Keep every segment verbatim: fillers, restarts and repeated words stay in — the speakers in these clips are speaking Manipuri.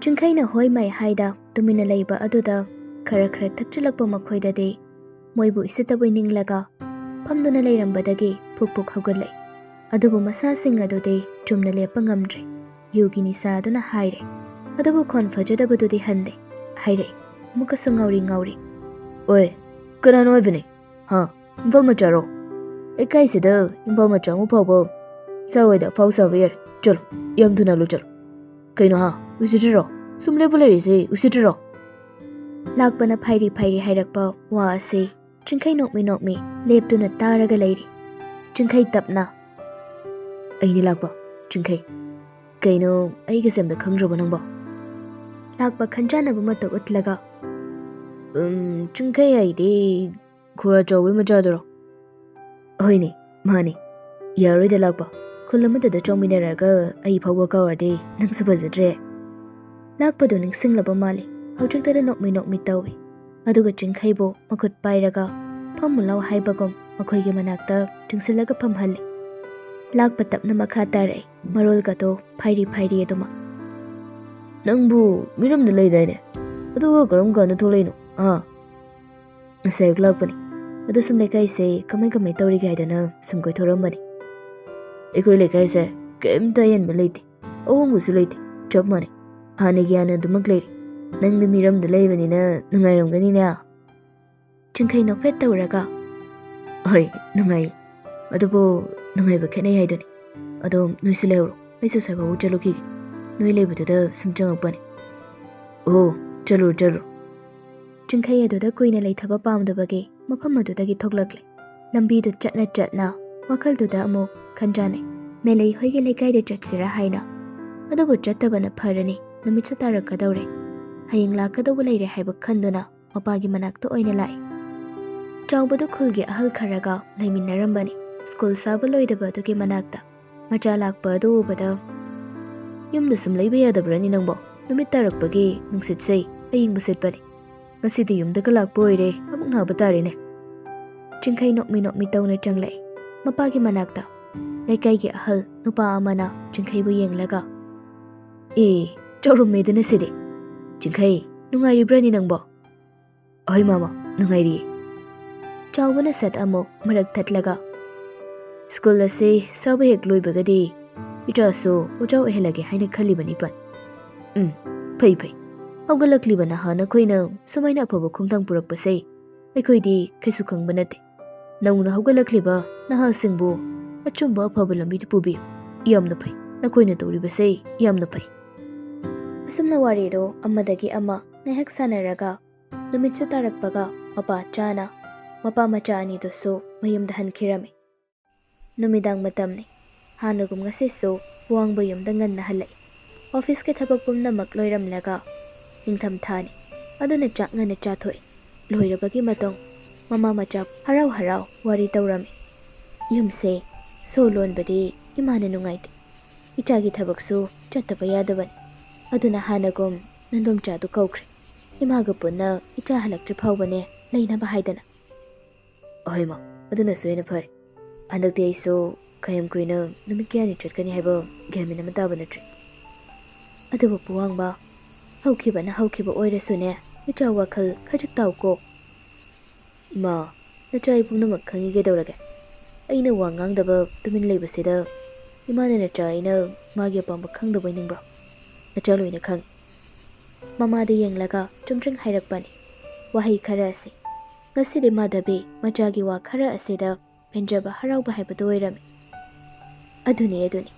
ꯆꯤꯡꯈꯩꯅ ꯍꯣꯏ ꯃꯥꯏ ꯍꯥꯏꯗ ꯇꯨꯃꯤꯟꯅ ꯂꯩꯕ ꯑꯗꯨꯗ ꯈꯔ ꯈꯔ ꯊꯛꯆꯤꯜꯂꯛꯄ ꯃꯈꯣꯏꯗꯗꯤ ꯃꯣꯏꯕꯨ ꯏꯁꯤꯠꯇꯕꯣꯏ ꯅꯤꯡꯂꯒ ꯐꯝꯗꯨꯅ ꯂꯩꯔꯝꯕꯗꯒꯤ ꯐꯨꯛ ꯐꯨꯛ ꯍꯧꯒꯠꯂꯛꯏ꯫ ꯑꯗꯨꯕꯨ ꯃꯁꯥꯁꯤꯡ ꯑꯗꯨꯗꯤ ꯆꯨꯝꯅ ꯂꯦꯞꯄ ꯉꯝꯗ꯭ꯔꯦ꯫ ꯌꯨꯒꯤ ꯅꯤꯁꯥ ꯑꯗꯨꯅ ꯍꯥꯏꯔꯦ꯫ ꯑꯗꯨꯕꯨ ꯈꯣꯟ ꯐꯖꯗꯕꯗꯨꯗꯤ ꯍꯟꯗꯦ꯫ ꯍꯥꯏꯔꯛꯏ, ꯑꯃꯨꯛꯀꯁꯨ ꯉꯥꯎꯔꯤ ꯉꯥꯎꯔꯤ꯫ "ꯑꯣꯏ, ꯀꯅꯥꯅꯣ ꯍꯥꯏꯕꯅꯤ? ꯍꯥ? ꯏꯝꯐꯥꯜ ꯃꯆꯥꯔꯣ? ꯂꯩꯀꯥꯏꯁꯤꯗ ꯏꯝꯐꯥꯜ ꯃꯆꯥ ꯑꯃ ꯐꯥꯎꯕ ꯁꯥꯋꯥꯏꯗ ꯐꯥꯎ ꯁꯥꯕ ꯌꯥꯔꯦ꯫ ꯆꯠꯂꯣ, ꯌꯥꯝ ꯊꯨꯅ ꯍꯜꯂꯨ ꯆꯠꯂꯣ꯫ ꯀꯩꯅꯣ ꯍꯥ? ꯎꯁꯤꯠꯇ꯭ꯔꯤꯔꯣ? ꯁꯨꯝ ꯂꯦꯞꯄ ꯂꯩꯔꯤꯁꯤ ꯎꯁꯤꯠꯇ꯭ꯔꯤꯔꯣ?" ꯂꯥꯛꯄꯅ ꯐꯥꯏꯔꯤ ꯐꯥꯏꯔꯤ ꯍꯥꯏꯔꯛꯄ ꯋꯥ ꯑꯁꯤ ꯆꯤꯡꯈꯩ ꯅꯣꯛꯃꯤ ꯅꯣꯛꯃꯤ ꯂꯦꯞꯇꯨꯅ ꯇꯥꯔꯒ ꯂꯩꯔꯤ꯫ ꯆꯤꯡꯈꯩ ꯇꯞꯅ, "ꯑꯩꯅꯤ ꯂꯥꯛꯄ, ꯆꯤꯡꯈꯩ꯫ ꯀꯩꯅꯣ, ꯑꯩꯒꯁꯦ ꯑꯝꯇ ꯈꯪꯗ꯭ꯔꯕꯣ ꯅꯪꯕꯣ?" ꯂꯥꯛꯄ ꯈꯟꯖꯥꯅꯕ ꯃꯇꯧ ꯎꯠꯂꯒ, "ꯎꯝ, ꯆꯤꯡꯈꯩ ꯍꯥꯏꯗꯤ ꯈꯨꯔꯥ ꯆꯥꯎꯕꯒꯤ ꯃꯆꯥꯗꯨꯔꯣ?" "ꯍꯣꯏꯅꯦ, ꯃꯥꯅꯦ꯫ ꯌꯥꯔꯣꯏꯗ ꯂꯥꯛꯄ꯫ ꯈꯨꯜ ꯑꯃꯠꯇꯗ ꯆꯣꯡꯃꯤꯟꯅꯔꯒ ꯑꯩ ꯐꯥꯎꯕ ꯀꯥꯎꯔꯗꯤ ꯅꯪꯁꯨ ꯐꯖꯗ꯭ꯔꯦ꯫" ꯂꯥꯛꯄꯗꯨ ꯅꯤꯡꯁꯤꯡꯂꯕ ꯃꯥꯜꯂꯤ꯫ ꯍꯧꯖꯤꯛꯇꯗ ꯅꯣꯛꯃꯤ ꯅꯣꯛꯃꯤ ꯇꯧꯏ꯫ ꯑꯗꯨꯒ ꯆꯤꯡꯈꯩꯕꯨ ꯃꯈꯨꯠ ꯄꯥꯏꯔꯒ ꯐꯝꯃꯨ ꯂꯥꯎ ꯍꯥꯏꯕꯒꯨꯝ ꯃꯈꯣꯏꯒꯤ ꯃꯅꯥꯛꯇ ꯆꯪꯁꯤꯜꯂꯒ ꯐꯝꯍꯜꯂꯤ꯫ ꯂꯥꯛꯄ ꯇꯞꯅ ꯃꯈꯥ ꯇꯥꯔꯛꯏ, ꯃꯔꯣꯜꯒꯗꯣ ꯐꯥꯏꯔꯤ ꯐꯥꯏꯔꯤ ꯑꯗꯨꯃꯛ꯫ "ꯅꯪꯕꯨ ꯃꯤꯔꯝꯗ ꯂꯩꯗꯥꯏꯅꯦ? ꯑꯗꯨꯒ ꯀꯔꯝ ꯀꯥꯟꯗ ꯊꯣꯛꯂꯛꯏꯅꯣ? ꯑꯥ?" "ꯉꯁꯥꯏ ꯑꯌꯨꯛ ꯂꯥꯛꯄꯅꯤ꯫ ꯑꯗꯣ ꯁꯨꯝ ꯂꯩꯀꯥꯏꯁꯦ ꯀꯃꯥꯏ ꯀꯃꯥꯏ ꯇꯧꯔꯤꯒꯦ ꯍꯥꯏꯗꯅ ꯁꯨꯝ ꯀꯣꯏꯊꯣꯔꯛꯑꯝꯕꯅꯤ꯫" "ꯑꯩꯈꯣꯏ ꯂꯩꯀꯥꯏꯁꯦ ꯀꯩꯝꯇ ꯑꯍꯦꯟꯕ ꯂꯩꯇꯦ, ꯑꯍꯣꯡꯕꯁꯨ ꯂꯩꯇꯦ, ꯆꯞ ꯃꯥꯟꯅꯩ꯫ ꯍꯥꯟꯅꯒꯤ ꯍꯥꯟꯅ ꯑꯗꯨꯃꯛ ꯂꯩꯔꯤ꯫ ꯅꯪꯗꯤ ꯃꯤꯔꯝꯗ ꯂꯩꯕꯅꯤꯅ ꯅꯨꯡꯉꯥꯏꯔꯝꯒꯅꯤꯅꯦ?" ꯆꯤꯡꯈꯩ ꯅꯣꯛꯐꯦꯠ ꯇꯧꯔꯒ, "ꯍꯣꯏ, ꯅꯨꯡꯉꯥꯏ꯫ ꯑꯗꯨꯕꯨ ꯅꯨꯡꯉꯥꯏꯕ ꯈꯦꯠꯅꯩ ꯍꯥꯏꯗꯨꯅꯤ꯫ ꯑꯗꯣ ꯅꯣꯏꯁꯨ ꯂꯩꯍꯧꯔꯣ, ꯑꯩꯁꯨ ꯁ꯭ꯋꯥꯏꯐꯥꯎꯕ ꯆꯠꯂꯨꯈꯤꯒꯦ꯫ ꯅꯣꯏ ꯂꯩꯕꯗꯨꯗ ꯁꯨꯝ ꯆꯪꯉꯛꯄꯅꯤ꯫" "ꯑꯣ, ꯆꯠꯂꯨꯔꯣ, ꯆꯠꯂꯨꯔꯣ꯫" ꯆꯤꯡꯈꯩ ꯑꯗꯨꯗ ꯀꯨꯏꯅ ꯂꯩꯊꯕ ꯄꯥꯝꯗꯕꯒꯤ ꯃꯐꯝ ꯑꯗꯨꯗꯒꯤ ꯊꯣꯛꯂꯛꯂꯦ꯫ ꯂꯝꯕꯤꯗꯨ ꯆꯠꯅ ꯆꯠꯅ ꯋꯥꯈꯜꯗꯨꯗ ꯑꯃꯨꯛ ꯈꯟꯖꯥꯟꯅꯩ꯫ ꯃꯦꯂꯩ ꯍꯣꯏꯒꯤ ꯂꯩꯀꯥꯏꯗ ꯆꯠꯁꯤꯔꯥ ꯍꯥꯏꯅ꯫ ꯑꯗꯨꯕꯨ ꯆꯠꯇꯕꯅ ꯐꯔꯅꯤ, ꯅꯨꯃꯤꯠꯁꯨ ꯇꯥꯔꯛꯀꯗꯧꯔꯦ꯫ ꯍꯌꯦꯡ ꯂꯥꯛꯀꯗꯧꯕ ꯂꯩꯔꯦ ꯍꯥꯏꯕ ꯈꯟꯗꯨꯅ ꯃꯄꯥꯒꯤ ꯃꯅꯥꯛꯇ ꯑꯣꯏꯅ ꯂꯥꯛꯏ꯫ ꯆꯥꯎꯕꯗꯨ ꯈꯨꯜꯒꯤ ꯑꯍꯜ ꯈꯔꯒ ꯂꯩꯃꯤꯟꯅꯔꯝꯕꯅꯤ꯫ ꯁ꯭ꯀꯨꯜ ꯁꯥꯕ ꯂꯣꯏꯗꯕ ꯑꯗꯨꯒꯤ ꯃꯅꯥꯛꯇ ꯃꯆꯥ ꯂꯥꯛꯄ ꯑꯗꯨ ꯎꯕꯗ, "ꯌꯨꯝꯗ ꯁꯨꯝ ꯂꯩꯕ ꯌꯥꯗꯕ꯭ꯔꯅꯤ ꯅꯪꯕꯣ? ꯅꯨꯃꯤꯠ ꯇꯥꯔꯛꯄꯒꯤ ꯅꯨꯡꯁꯤꯠꯁꯦ ꯑꯌꯤꯡꯕ ꯁꯤꯠꯄꯅꯤ꯫ ꯉꯁꯤꯗꯤ ꯌꯨꯝꯗꯒ ꯂꯥꯛꯄ ꯑꯣꯏꯔꯦ, ꯑꯃꯨꯛ ꯅꯥꯕ ꯇꯥꯔꯦꯅꯦ꯫" ꯆꯤꯡꯈꯩ ꯅꯣꯛꯃꯤ ꯅꯣꯛꯃꯤ ꯇꯧꯅ ꯆꯪꯂꯛꯏ꯫ ꯃꯄꯥꯒꯤ ꯃꯅꯥꯛꯇ ꯂꯩꯀꯥꯏꯒꯤ ꯑꯍꯜ ꯅꯨꯄꯥ ꯑꯃꯅ ꯆꯤꯡꯈꯩꯕꯨ ꯌꯦꯡꯂꯒ, "ꯑꯦ, ꯆꯥꯎꯔꯝꯃꯦꯗꯅ ꯁꯤꯗꯤ꯫ ꯆꯤꯡꯈꯩ, ꯅꯨꯡꯉꯥꯏꯔꯤꯕ꯭ꯔꯅꯤ ꯅꯪꯕꯣ?" "ꯑꯍꯣꯏ ꯃꯥꯃ, ꯅꯨꯡꯉꯥꯏꯔꯤꯌꯦ꯫" ꯆꯥꯎꯕꯅ ꯁꯠ ꯑꯃꯨꯛ ꯃꯔꯛ ꯊꯠꯂꯒ, "ꯁ꯭ꯀꯨꯜ ꯑꯁꯤ ꯁꯥꯕ ꯍꯦꯛ ꯂꯣꯏꯕꯒꯗꯤ ꯏꯆꯥꯁꯨ ꯑꯣꯖꯥ ꯑꯣꯏꯍꯜꯂꯒꯦ ꯍꯥꯏꯅ ꯈꯜꯂꯤꯕꯅꯤ ꯄꯟ꯫" "ꯎꯝ, ꯐꯩ ꯐꯩ꯫ ꯍꯧꯒꯠꯂꯛꯂꯤꯕ ꯅꯍꯥ ꯅꯈꯣꯏꯅ ꯁꯨꯃꯥꯏꯅ ꯑꯐꯕ ꯈꯣꯡꯊꯥꯡ ꯄꯨꯔꯛꯄꯁꯦ ꯑꯩꯈꯣꯏꯗꯤ ꯀꯩꯁꯨ ꯈꯪꯕ ꯅꯠꯇꯦ꯫ ꯅꯧꯅ ꯍꯧꯒꯠꯂꯛꯂꯤꯕ ꯅꯍꯥꯁꯤꯡꯕꯨ ꯑꯆꯨꯝꯕ ꯑꯐꯕ ꯂꯝꯕꯤꯗ ꯄꯨꯕꯤꯌꯨ꯫ ꯌꯥꯝꯅ ꯐꯩ꯫ ꯅꯈꯣꯏꯅ ꯇꯧꯔꯤꯕꯁꯦ ꯌꯥꯝꯅ ꯐꯩ꯫" ꯑꯁꯨꯝꯅ ꯋꯥꯔꯤꯗꯣ ꯑꯃꯗꯒꯤ ꯑꯃ ꯉꯥꯏꯍꯥꯛ ꯁꯥꯟꯅꯔꯒ ꯅꯨꯃꯤꯠꯁꯨ ꯇꯥꯔꯛꯄꯒ ꯃꯄꯥ ꯆꯥꯅ ꯃꯄꯥ ꯃꯆꯥ ꯑꯅꯤꯗꯨꯁꯨ ꯃꯌꯨꯝꯗ ꯍꯟꯈꯤꯔꯝꯃꯤ꯫ ꯅꯨꯃꯤꯗꯥꯡ ꯃꯇꯝꯅꯤ꯫ ꯍꯥꯟꯅꯒꯨꯝ ꯉꯁꯤꯁꯨ ꯄꯨꯋꯥꯡꯕ ꯌꯨꯝꯗ ꯉꯟꯅ ꯍꯜꯂꯛꯏ꯫ ꯑꯣꯐꯤꯁꯀꯤ ꯊꯕꯛ ꯄꯨꯝꯅꯃꯛ ꯂꯣꯏꯔꯝꯂꯒ, ꯅꯤꯡꯊꯝꯊꯥꯅꯤ, ꯑꯗꯨꯅ ꯆꯥꯛ ꯉꯟꯅ ꯆꯥꯊꯣꯛꯏ꯫ ꯂꯣꯏꯔꯕꯒꯤ ꯃꯇꯨꯡ ꯃꯃꯥ ꯃꯆꯥ ꯍꯔꯥꯎ ꯍꯔꯥꯎ ꯋꯥꯔꯤ ꯇꯧꯔꯝꯃꯤ꯫ "ꯌꯨꯝꯁꯦ ꯁꯣ ꯂꯣꯟꯕꯗꯤ ꯏꯃꯥꯅ ꯅꯨꯡꯉꯥꯏꯇꯦ꯫ ꯏꯆꯥꯒꯤ ꯊꯕꯛꯁꯨ ꯆꯠꯇꯕ ꯌꯥꯗꯕꯅꯤ꯫ ꯑꯗꯨꯅ ꯍꯥꯟꯅꯒꯨꯝ ꯅꯟꯗꯣꯝꯆꯥꯗꯨ ꯀꯧꯈ꯭ꯔꯦ꯫ ꯏꯃꯥꯒ ꯄꯨꯟꯅ ꯏꯆꯥ ꯍꯜꯂꯛꯇ꯭ꯔꯤ ꯐꯥꯎꯕꯅꯦ ꯂꯩꯅꯕ ꯍꯥꯏꯗꯅ꯫" "ꯑꯍꯣꯏ ꯃꯥ, ꯑꯗꯨꯅꯁꯨ ꯍꯦꯟꯅ ꯐꯔꯦ꯫ ꯍꯟꯗꯛꯇꯤ ꯑꯩꯁꯨ ꯀꯌꯥꯝ ꯀꯨꯏꯅ ꯅꯨꯃꯤꯠ ꯀꯌꯥꯅꯤ ꯆꯠꯀꯅꯤ ꯍꯥꯏꯕ ꯒ꯭ꯌꯥꯟ ꯃꯦꯟ ꯑꯃ ꯇꯥꯕ ꯅꯠꯇ꯭ꯔꯦ꯫ ꯑꯗꯨꯕꯨ ꯄꯨꯋꯥꯡꯕ, ꯍꯧꯈꯤꯕꯅ ꯍꯧꯈꯤꯕ ꯑꯣꯏꯔꯁꯨꯅꯦ, ꯏꯆꯥ ꯋꯥꯈꯜ ꯈꯖꯤꯛ ꯇꯥꯎꯀꯣ꯫" "ꯏꯃꯥ, ꯅꯆꯥ ꯑꯩ ꯄꯨꯝꯅꯃꯛ ꯈꯪꯉꯤ ꯀꯩꯗꯧꯔꯒꯦ? ꯑꯩꯅ ꯋꯥ ꯉꯥꯡꯗꯕ ꯇꯨꯃꯤꯟ ꯂꯩꯕꯁꯤꯗ ꯏꯃꯥꯅ ꯅꯆꯥ ꯑꯩꯅ ꯃꯥꯒꯤ ꯑꯄꯥꯝꯕ ꯈꯪꯗꯕ ꯑꯣꯏꯅꯤꯡꯕ꯭ꯔꯣ? ꯅꯆꯥ ꯂꯣꯏꯅ ꯈꯪꯉꯤ꯫" ꯃꯃꯥꯗ ꯌꯦꯡꯂꯒ ꯆꯨꯝꯗ꯭ꯔꯤꯡ ꯍꯥꯏꯔꯛꯄꯅꯤ꯫ ꯋꯥꯍꯩ ꯈꯔ ꯑꯁꯤ ꯉꯁꯤꯗꯤ ꯃꯥꯙꯕꯤ ꯃꯆꯥꯒꯤ ꯋꯥ ꯈꯔ ꯑꯁꯤꯗ ꯄꯦꯟꯖꯕ ꯍꯔꯥꯎꯕ ꯍꯥꯏꯕꯗꯨ ꯑꯣꯏꯔꯝꯃꯤ꯫ "ꯑꯗꯨꯅꯤ, ꯑꯗꯨꯅꯤ꯫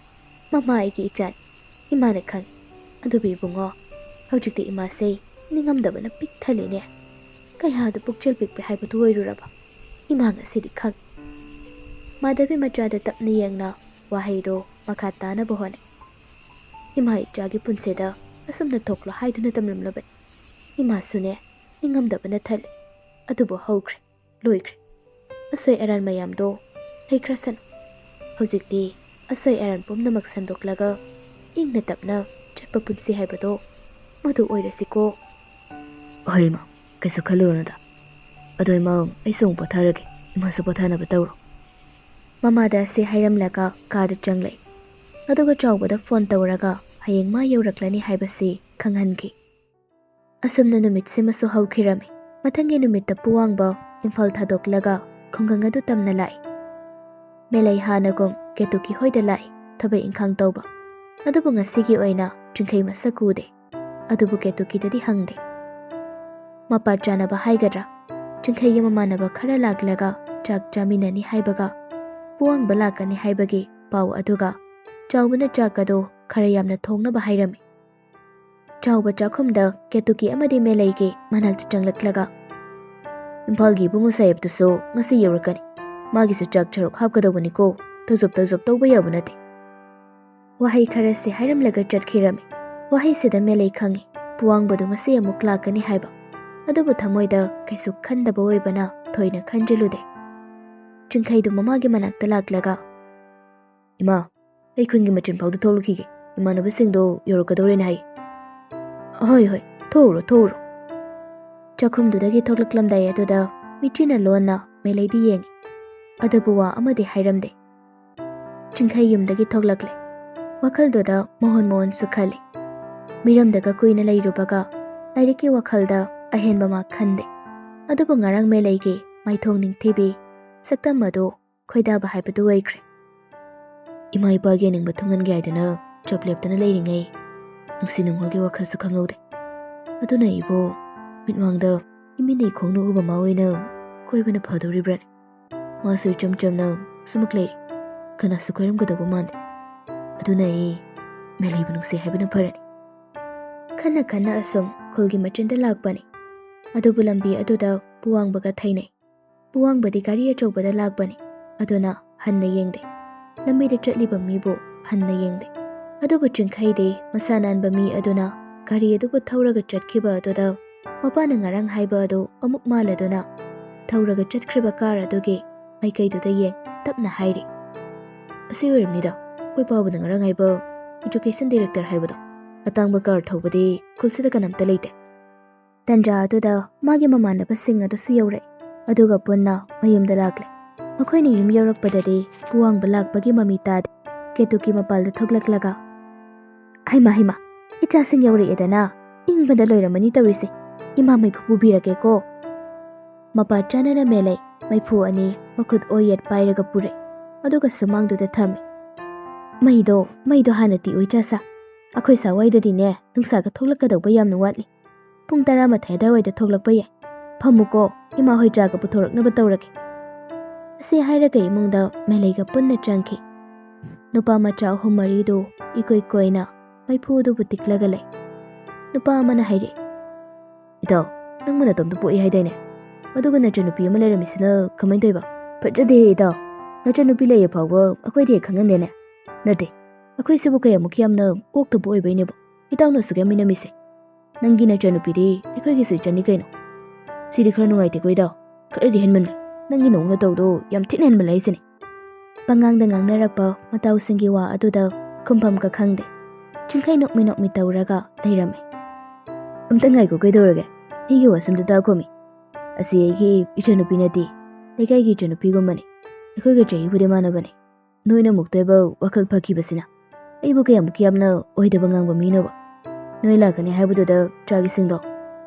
ꯃꯃꯥ ꯑꯩꯒꯤ ꯏꯆꯥꯅꯤ꯫ ꯏꯃꯥꯅ ꯈꯪꯏ꯫ ꯑꯗꯨꯕꯨ ꯏꯕꯨꯡꯉꯣ, ꯍꯧꯖꯤꯛꯇꯤ ꯏꯃꯥꯁꯦ ꯅꯤꯡꯉꯝꯗꯕꯅ ꯄꯤꯛ ꯊꯜꯂꯤꯅꯦ꯫ ꯀꯌꯥꯗ ꯄꯨꯛꯆꯦꯜ ꯄꯤꯛꯄꯤ ꯍꯥꯏꯕꯗꯨ ꯑꯣꯏꯔꯨꯔꯕ? ꯏꯃꯥ ꯉꯁꯤꯗꯤ ꯈꯪꯏ꯫" ꯃꯥꯙꯕꯤ ꯃꯆꯥꯗ ꯇꯞꯅ ꯌꯦꯡꯅ ꯋꯥꯍꯩꯗꯣ ꯃꯈꯥ ꯇꯥꯅꯕ ꯍꯣꯠꯅꯩ꯫ "ꯏꯃꯥ ꯏꯆꯥꯒꯤ ꯄꯨꯟꯁꯤꯗ ꯑꯁꯨꯝꯅ ꯊꯣꯛꯂꯣ ꯍꯥꯏꯗꯨꯅ ꯇꯝꯂꯝꯂꯕꯅꯤ꯫ ꯏꯃꯥꯁꯨꯅꯦ, ꯅꯤꯡꯉꯝꯗꯕꯅ ꯊꯜꯂꯤ꯫ ꯑꯗꯨꯕꯨ ꯍꯧꯈ꯭ꯔꯦ, ꯂꯣꯏꯈ꯭ꯔꯦ꯫ ꯑꯁꯣꯏ ꯑꯔꯥꯟ ꯃꯌꯥꯝꯗꯣ ꯂꯩꯈ꯭ꯔꯁꯅꯨ꯫ ꯍꯧꯖꯤꯛꯇꯤ ꯑꯁꯣꯏ ꯑꯔꯥꯟ ꯄꯨꯝꯅꯃꯛ ꯁꯟꯗꯣꯛꯂꯒ ꯏꯪꯅ ꯇꯞꯅ ꯆꯠꯄ ꯄꯨꯟꯁꯤ ꯍꯥꯏꯕꯗꯣ ꯃꯗꯨ ꯑꯣꯏꯔꯁꯤꯀꯣ꯫" "ꯍꯣꯏ ꯏꯃꯥ, ꯀꯩꯁꯨ ꯈꯜꯂꯨꯔꯅꯨꯗ꯫ ꯑꯗꯣ ꯏꯃꯥ, ꯑꯩꯁꯨ ꯑꯃꯨꯛ ꯄꯣꯊꯥꯔꯒꯦ, ꯏꯃꯥꯁꯨ ꯄꯣꯊꯥꯅꯕ ꯇꯧꯔꯣ꯫" ꯃꯃꯥꯗ ꯑꯁꯤ ꯍꯥꯏꯔꯝꯂꯒ ꯀꯥꯗ ꯆꯪꯂꯛꯏ꯫ ꯑꯗꯨꯒ ꯆꯥꯎꯕꯗ ꯐꯣꯟ ꯇꯧꯔꯒ ꯍꯌꯦꯡ ꯃꯥ ꯌꯧꯔꯛꯂꯅꯤ ꯍꯥꯏꯕꯁꯤ ꯈꯪꯍꯟꯈꯤ꯫ ꯑꯁꯨꯝꯅ ꯅꯨꯃꯤꯠꯁꯤꯃꯁꯨ ꯍꯧꯈꯤꯔꯝꯃꯤ꯫ ꯃꯊꯪꯒꯤ ꯅꯨꯃꯤꯠꯇ ꯄꯨꯋꯥꯡꯕ ꯏꯝꯐꯥꯜ ꯊꯥꯗꯣꯛꯂꯒ ꯈꯨꯡꯒꯪ ꯑꯗꯨ ꯇꯝꯅ ꯂꯥꯛꯏ꯫ ꯃꯦꯂꯩ ꯍꯥꯟꯅꯒꯨꯝ ꯀꯦꯇꯨꯀꯤ ꯍꯣꯏꯗ ꯂꯥꯛꯏ ꯊꯕꯛ ꯏꯪꯈꯥꯡ ꯇꯧꯕ꯫ ꯑꯗꯨꯕꯨ ꯉꯁꯤꯒꯤ ꯑꯣꯏꯅ ꯆꯤꯡꯈꯩ ꯃꯁꯛ ꯎꯗꯦ꯫ ꯑꯗꯨꯕꯨ ꯀꯦꯇꯨꯀꯤꯗꯗꯤ ꯍꯪꯗꯦ꯫ ꯃꯄꯥ ꯆꯥꯅꯕ ꯍꯥꯏꯒꯗ꯭ꯔꯥ, ꯆꯤꯡꯈꯩꯒꯤ ꯃꯃꯥꯟꯅꯕ ꯈꯔ ꯂꯥꯛꯂꯒ ꯆꯥꯛ ꯆꯥꯃꯤꯟꯅꯅꯤ ꯍꯥꯏꯕꯒ ꯄꯨꯋꯥꯡꯕ ꯂꯥꯛꯀꯅꯤ ꯍꯥꯏꯕꯒꯤ ꯄꯥꯎ ꯑꯗꯨꯒ ꯆꯥꯎꯕꯅ ꯆꯥꯛ ꯑꯗꯨ ꯈꯔ ꯌꯥꯝꯅ ꯊꯣꯡꯅꯕ ꯍꯥꯏꯔꯝꯃꯤ꯫ ꯆꯥꯎꯕ ꯆꯥꯛꯈꯨꯝꯗ ꯀꯦꯇꯨꯀꯤ ꯑꯃꯗꯤ ꯃꯦꯂꯩꯒꯤ ꯃꯅꯥꯛꯇ ꯆꯪꯂꯛꯂꯒ, "ꯏꯝꯐꯥꯜꯒꯤ ꯏꯕꯨꯡꯉꯣ ꯁꯥꯍꯦꯕꯇꯨꯁꯨ ꯉꯁꯤ ꯌꯧꯔꯛꯀꯅꯤ꯫ ꯃꯥꯒꯤꯁꯨ ꯆꯥꯛ ꯁꯔꯨꯛ ꯍꯥꯞꯀꯗꯧꯕꯅꯤꯀꯣ꯫ ꯇꯧꯖꯣꯞ ꯇꯧꯖꯣꯞ ꯇꯧꯕ ꯌꯥꯕ ꯅꯠꯇꯦ꯫" ꯋꯥꯍꯩ ꯈꯔꯁꯤ ꯍꯥꯏꯔꯝꯂꯒ ꯆꯠꯈꯤꯔꯝꯃꯤ꯫ ꯋꯥꯍꯩꯁꯤꯗ ꯃꯦꯂꯩ ꯈꯪꯏ, ꯄꯨꯋꯥꯡꯕꯗꯨ ꯉꯁꯤ ꯑꯃꯨꯛ ꯂꯥꯛꯀꯅꯤ ꯍꯥꯏꯕ꯫ ꯑꯗꯨꯕꯨ ꯊꯃꯣꯏꯗ ꯀꯩꯁꯨ ꯈꯟꯗꯕ ꯑꯣꯏꯕꯅ ꯊꯣꯏꯅ ꯈꯟꯖꯤꯜꯂꯨꯗꯦ꯫ ꯆꯤꯡꯈꯩꯗꯨ ꯃꯃꯥꯒꯤ ꯃꯅꯥꯛꯇ ꯂꯥꯛꯂꯒ, "ꯏꯃꯥ, ꯑꯩ ꯈꯨꯟꯒꯤ ꯃꯆꯤꯟ ꯐꯥꯎꯗ ꯊꯣꯛꯂꯨꯈꯤꯒꯦ꯫ ꯏꯃꯥꯟꯅꯕꯁꯤꯡꯗꯣ ꯌꯧꯔꯛꯀꯗꯧꯔꯦꯅ ꯍꯥꯏ꯫" "ꯍꯣꯏ, ꯍꯣꯏ, ꯊꯣꯛꯎꯔꯣ, ꯊꯣꯛꯎꯔꯣ꯫" ꯆꯥꯛꯈꯨꯝꯗꯨꯗꯒꯤ ꯊꯣꯛꯂꯛꯂꯝꯗꯥꯏ ꯑꯗꯨꯗ ꯃꯤꯠꯆꯤꯅ ꯂꯣꯟꯅ ꯃꯦꯂꯩꯗꯤ ꯌꯦꯡꯉꯤ꯫ ꯑꯗꯨꯕꯨ ꯋꯥ ꯑꯃꯗꯤ ꯍꯥꯏꯔꯝꯗꯦ꯫ ꯆꯤꯡꯈꯩ ꯌꯨꯝꯗꯒꯤ ꯊꯣꯛꯂꯛꯂꯦ꯫ ꯋꯥꯈꯜꯗꯨꯗ ꯃꯣꯍꯣꯟ ꯃꯣꯍꯣꯟꯁꯨ ꯈꯜꯂꯤ꯫ ꯃꯤꯔꯝꯗꯒ ꯀꯨꯏꯅ ꯂꯩꯔꯨꯕꯒ ꯂꯥꯏꯔꯤꯛꯀꯤ ꯋꯥꯈꯜꯗ ꯑꯍꯦꯟꯕ ꯃꯥ ꯈꯟꯗꯦ꯫ ꯑꯗꯨꯕꯨ ꯉꯔꯥꯡ ꯃꯦꯂꯩꯒꯤ ꯃꯥꯏꯊꯣꯡ ꯅꯤꯡꯊꯤꯕꯤ ꯁꯛꯇꯝ ꯑꯗꯨ ꯈꯣꯏꯗꯥꯕ ꯍꯥꯏꯕꯗꯨ ꯑꯣꯏꯈ꯭ꯔꯦ꯫ ꯏꯃꯥ ꯏꯄꯥꯒꯤ ꯑꯅꯤꯡꯕ ꯊꯨꯡꯍꯟꯒꯦ ꯍꯥꯏꯗꯨꯅ ꯆꯞ ꯂꯦꯞꯇꯅ ꯂꯩꯔꯤꯉꯩ, ꯅꯨꯡꯁꯤ ꯅꯨꯡꯉꯣꯜꯒꯤ ꯋꯥꯈꯜꯁꯨ ꯈꯪꯍꯧꯗꯦ꯫ ꯑꯗꯨꯅ ꯏꯕꯣ, ꯃꯤꯠꯃꯥꯡꯗ ꯏꯃꯤꯠꯅ ꯏꯈꯣꯡꯅ ꯎꯕ ꯃꯥ ꯑꯣꯏꯅ ꯀꯣꯏꯕꯅ ꯐꯗꯧꯔꯤꯕ꯭ꯔꯥꯅꯦ? ꯃꯥꯁꯨ ꯏꯆꯝ ꯆꯝꯅ ꯁꯨꯃꯛ ꯂꯩꯔꯤ꯫ ꯀꯅꯥꯁꯨ ꯀꯣꯏꯔꯝꯒꯗꯧꯕ ꯃꯥꯟꯗꯦ꯫ ꯑꯗꯨꯅ ꯑꯩ ꯃꯦꯂꯩꯕꯨ ꯅꯨꯡꯁꯤ ꯍꯥꯏꯕꯅ ꯐꯔꯅꯤ꯫ ꯈꯟꯅ ꯈꯟꯅ ꯑꯁꯨꯝ ꯈꯨꯜꯒꯤ ꯃꯆꯤꯟꯗ ꯂꯥꯛꯄꯅꯤ꯫ ꯑꯗꯨꯕꯨ ꯂꯝꯕꯤ ꯑꯗꯨꯗ ꯄꯨꯋꯥꯡꯕꯒ ꯊꯩꯅꯩ꯫ ꯄꯨꯋꯥꯡꯕꯗꯤ ꯒꯥꯔꯤ ꯑꯆꯧꯕꯗ ꯂꯥꯛꯄꯅꯤ꯫ ꯑꯗꯨꯅ ꯍꯟꯅ ꯌꯦꯡꯗꯦ꯫ ꯂꯝꯕꯤꯗ ꯆꯠꯂꯤꯕ ꯃꯤꯕꯨ ꯍꯟꯅ ꯌꯦꯡꯗꯦ꯫ ꯑꯗꯨꯕꯨ ꯆꯤꯡꯈꯩꯗꯤ ꯃꯁꯥ ꯅꯥꯟꯕ ꯃꯤ ꯑꯗꯨꯅ ꯒꯥꯔꯤ ꯑꯗꯨꯕꯨ ꯊꯧꯔꯒ ꯆꯠꯈꯤꯕ ꯑꯗꯨꯗ ꯃꯄꯥꯅ ꯉꯔꯥꯡ ꯍꯥꯏꯕ ꯑꯗꯨ ꯑꯃꯨꯛ ꯃꯥꯜꯂꯗꯨꯅ ꯊꯧꯔꯒ ꯆꯠꯈ꯭ꯔꯤꯕ ꯀꯥꯔ ꯑꯗꯨꯒꯤ ꯃꯥꯏꯀꯩꯗꯨꯗ ꯌꯦꯡ ꯇꯞꯅ ꯍꯥꯏꯔꯤ, "ꯑꯁꯤ ꯑꯣꯏꯔꯝꯅꯤꯗ, ꯑꯩꯈꯣꯏ ꯄꯥꯕꯨꯅ ꯉꯔꯥꯡ ꯍꯥꯏꯕ education director ꯍꯥꯏꯕꯗꯣ꯫ ꯑꯇꯥꯡꯕ ꯀꯥꯔ ꯊꯧꯕꯗꯤ ꯈꯨꯜꯁꯤꯗ ꯀꯅꯥꯝꯇ ꯂꯩꯇꯦ꯫" ꯇꯟꯖꯥ ꯑꯗꯨꯗ ꯃꯥꯒꯤ ꯃꯃꯥꯟꯅꯕꯁꯤꯡ ꯑꯗꯨꯁꯨ ꯌꯧꯔꯛꯏ꯫ ꯑꯗꯨꯒ ꯄꯨꯟꯅ ꯃꯌꯨꯝꯗ ꯂꯥꯛꯂꯦ꯫ ꯃꯈꯣꯏꯅ ꯌꯨꯝ ꯌꯧꯔꯛꯄꯗꯗꯤ ꯄꯨꯋꯥꯡꯕ ꯂꯥꯛꯄꯒꯤ ꯃꯃꯤ ꯇꯥꯗꯦ꯫ ꯀꯦꯇꯨꯀꯤ ꯃꯄꯥꯜꯗ ꯊꯣꯛꯂꯛꯂꯒ, "ꯍꯩꯃꯥ, ꯍꯩꯃꯥ, ꯏꯆꯥꯁꯤꯡ ꯌꯧꯔꯛꯑꯦꯗꯅ, ꯏꯪꯕꯗ ꯂꯣꯏꯔꯝꯃꯅꯤ ꯇꯧꯔꯤꯁꯦ꯫ ꯏꯃꯥ ꯃꯩꯐꯨ ꯄꯨꯕꯤꯔꯒꯦꯀꯣ꯫" ꯃꯄꯥ ꯆꯥꯅꯅ ꯃꯦꯂꯩ ꯃꯩꯐꯨ ꯑꯅꯤ ꯃꯈꯨꯠ ꯑꯣꯏꯌꯦꯠ ꯄꯥꯏꯔꯒ ꯄꯨꯔꯛꯏ꯫ ꯑꯗꯨꯒ ꯁꯨꯃꯥꯡꯗꯨꯗ ꯊꯝꯃꯤ꯫ "ꯃꯩꯗꯣ, ꯃꯩꯗꯣ ꯍꯥꯟꯅ ꯇꯤꯛꯑꯣ ꯏꯆꯥꯁꯥ꯫ ꯑꯩꯈꯣꯏ ꯁꯥꯋꯥꯏꯗꯗꯤꯅꯦ ꯅꯨꯡꯁꯥꯒ ꯊꯣꯛꯂꯛꯀꯗꯧꯕ ꯌꯥꯝꯅ ꯋꯥꯠꯂꯤ꯫ ꯄꯨꯡ ꯇꯔꯥꯃꯥꯊꯣꯏ ꯑꯗꯨꯋꯥꯏꯗ ꯊꯣꯛꯂꯛꯄ ꯌꯥꯏ꯫ ꯐꯝꯃꯨꯀꯣ, ꯏꯃꯥ ꯍꯣꯏ ꯆꯥꯒ ꯄꯨꯊꯣꯔꯛꯅꯕ ꯇꯧꯔꯒꯦ꯫" ꯑꯁꯤ ꯍꯥꯏꯔꯒ ꯏꯃꯨꯡꯗ ꯃꯦꯂꯩꯒ ꯄꯨꯟꯅ ꯆꯪꯈꯤ꯫ ꯅꯨꯄꯥ ꯃꯆꯥ ꯑꯍꯨꯝ ꯃꯔꯤꯗꯨ ꯏꯀꯣꯏ ꯀꯣꯏꯅ ꯃꯩꯐꯨ ꯑꯗꯨꯕꯨ ꯇꯤꯛꯂꯒ ꯂꯩ꯫ ꯅꯨꯄꯥ ꯑꯃꯅ ꯍꯥꯏꯔꯛꯏ, "ꯏꯇꯥꯎ, ꯅꯪꯕꯨ ꯅꯇꯣꯝꯇ ꯄꯣꯛꯏ ꯍꯥꯏꯗꯥꯏꯅꯦ? ꯑꯗꯨꯒ ꯅꯆꯟꯅꯨꯄꯤ ꯑꯃ ꯂꯩꯔꯝꯃꯤꯁꯤꯅ ꯀꯃꯥꯏꯅ ꯇꯧꯔꯤꯕ? ꯐꯖꯗꯦꯍꯦ ꯏꯇꯥꯎ, ꯅꯆꯟꯅꯨꯄꯤ ꯂꯩꯌꯦ ꯐꯥꯎꯕ ꯑꯩꯈꯣꯏꯗꯤ ꯍꯦꯛ ꯈꯪꯍꯟꯗꯦꯅꯦ꯫ ꯅꯠꯇꯦ, ꯑꯩꯈꯣꯏꯁꯤꯕꯨ ꯀꯌꯥꯃꯨꯛ ꯌꯥꯝꯅ ꯑꯣꯛꯇꯕ ꯑꯣꯏꯕꯩꯅꯦꯕ ꯏꯇꯥꯎꯅ ꯑꯁꯨꯛ ꯌꯥꯝ ꯃꯤꯅꯝꯃꯤꯁꯦ꯫ ꯅꯪꯒꯤ ꯅꯆꯟꯅꯨꯄꯤꯗꯤ ꯑꯩꯈꯣꯏꯒꯤꯁꯨ ꯏꯆꯟꯅꯤ ꯀꯩꯅꯣ꯫ ꯁꯤꯗꯤ ꯈꯔ ꯅꯨꯡꯉꯥꯏꯇꯦꯀꯣ ꯏꯇꯥꯎ, ꯈꯔꯗꯤ ꯍꯦꯟꯃꯜꯂꯦ꯫ ꯅꯪꯒꯤ ꯅꯑꯣꯡ ꯅꯇꯧꯗꯣ ꯌꯥꯝ ꯊꯤꯅ ꯍꯦꯟꯃꯜꯂꯦ ꯍꯥꯏꯁꯤꯅꯦ꯫" ꯄꯉꯥꯡꯗ ꯉꯥꯡꯅꯔꯛꯄ ꯃꯇꯥꯎꯁꯤꯡꯒꯤ ꯋꯥ ꯑꯗꯨꯗ ꯈꯨꯝꯐꯝꯒ ꯈꯪꯗꯦ꯫ ꯆꯤꯡꯈꯩ ꯅꯣꯛꯃꯤ ꯅꯣꯛꯃꯤ ꯇꯧꯔꯒ ꯂꯩꯔꯝꯃꯤ꯫ "ꯑꯝꯇ ꯉꯥꯏꯈꯣ, ꯀꯩꯗꯧꯔꯒꯦ? ꯑꯩꯒꯤ ꯋꯥꯁꯤꯝꯗꯨ ꯇꯥꯈꯣꯃꯤ꯫ ꯑꯁꯤ ꯑꯩꯒꯤ ꯏꯆꯟꯅꯨꯄꯤ ꯅꯠꯇꯦ, ꯂꯩꯀꯥꯏꯒꯤ ꯏꯆꯟꯅꯨꯄꯤꯒꯨꯝꯕꯅꯤ꯫ ꯑꯩꯈꯣꯏꯒ ꯆꯍꯤꯕꯨꯗꯤ ꯃꯥꯟꯅꯕꯅꯤ꯫ ꯅꯣꯏꯅ ꯑꯃꯨꯛꯇ ꯑꯣꯏꯕ ꯋꯥꯈꯜ ꯐꯈꯤꯕꯁꯤꯅ ꯑꯩꯕꯨ ꯀꯌꯥꯃꯨꯛ ꯌꯥꯝꯅ ꯑꯣꯏꯗꯕ ꯉꯥꯡꯕ ꯃꯤꯅꯣꯕ? ꯅꯣꯏ ꯂꯥꯛꯀꯅꯤ ꯍꯥꯏꯕꯗꯨꯗ ꯆꯥꯛ ꯏꯁꯤꯡꯗꯣ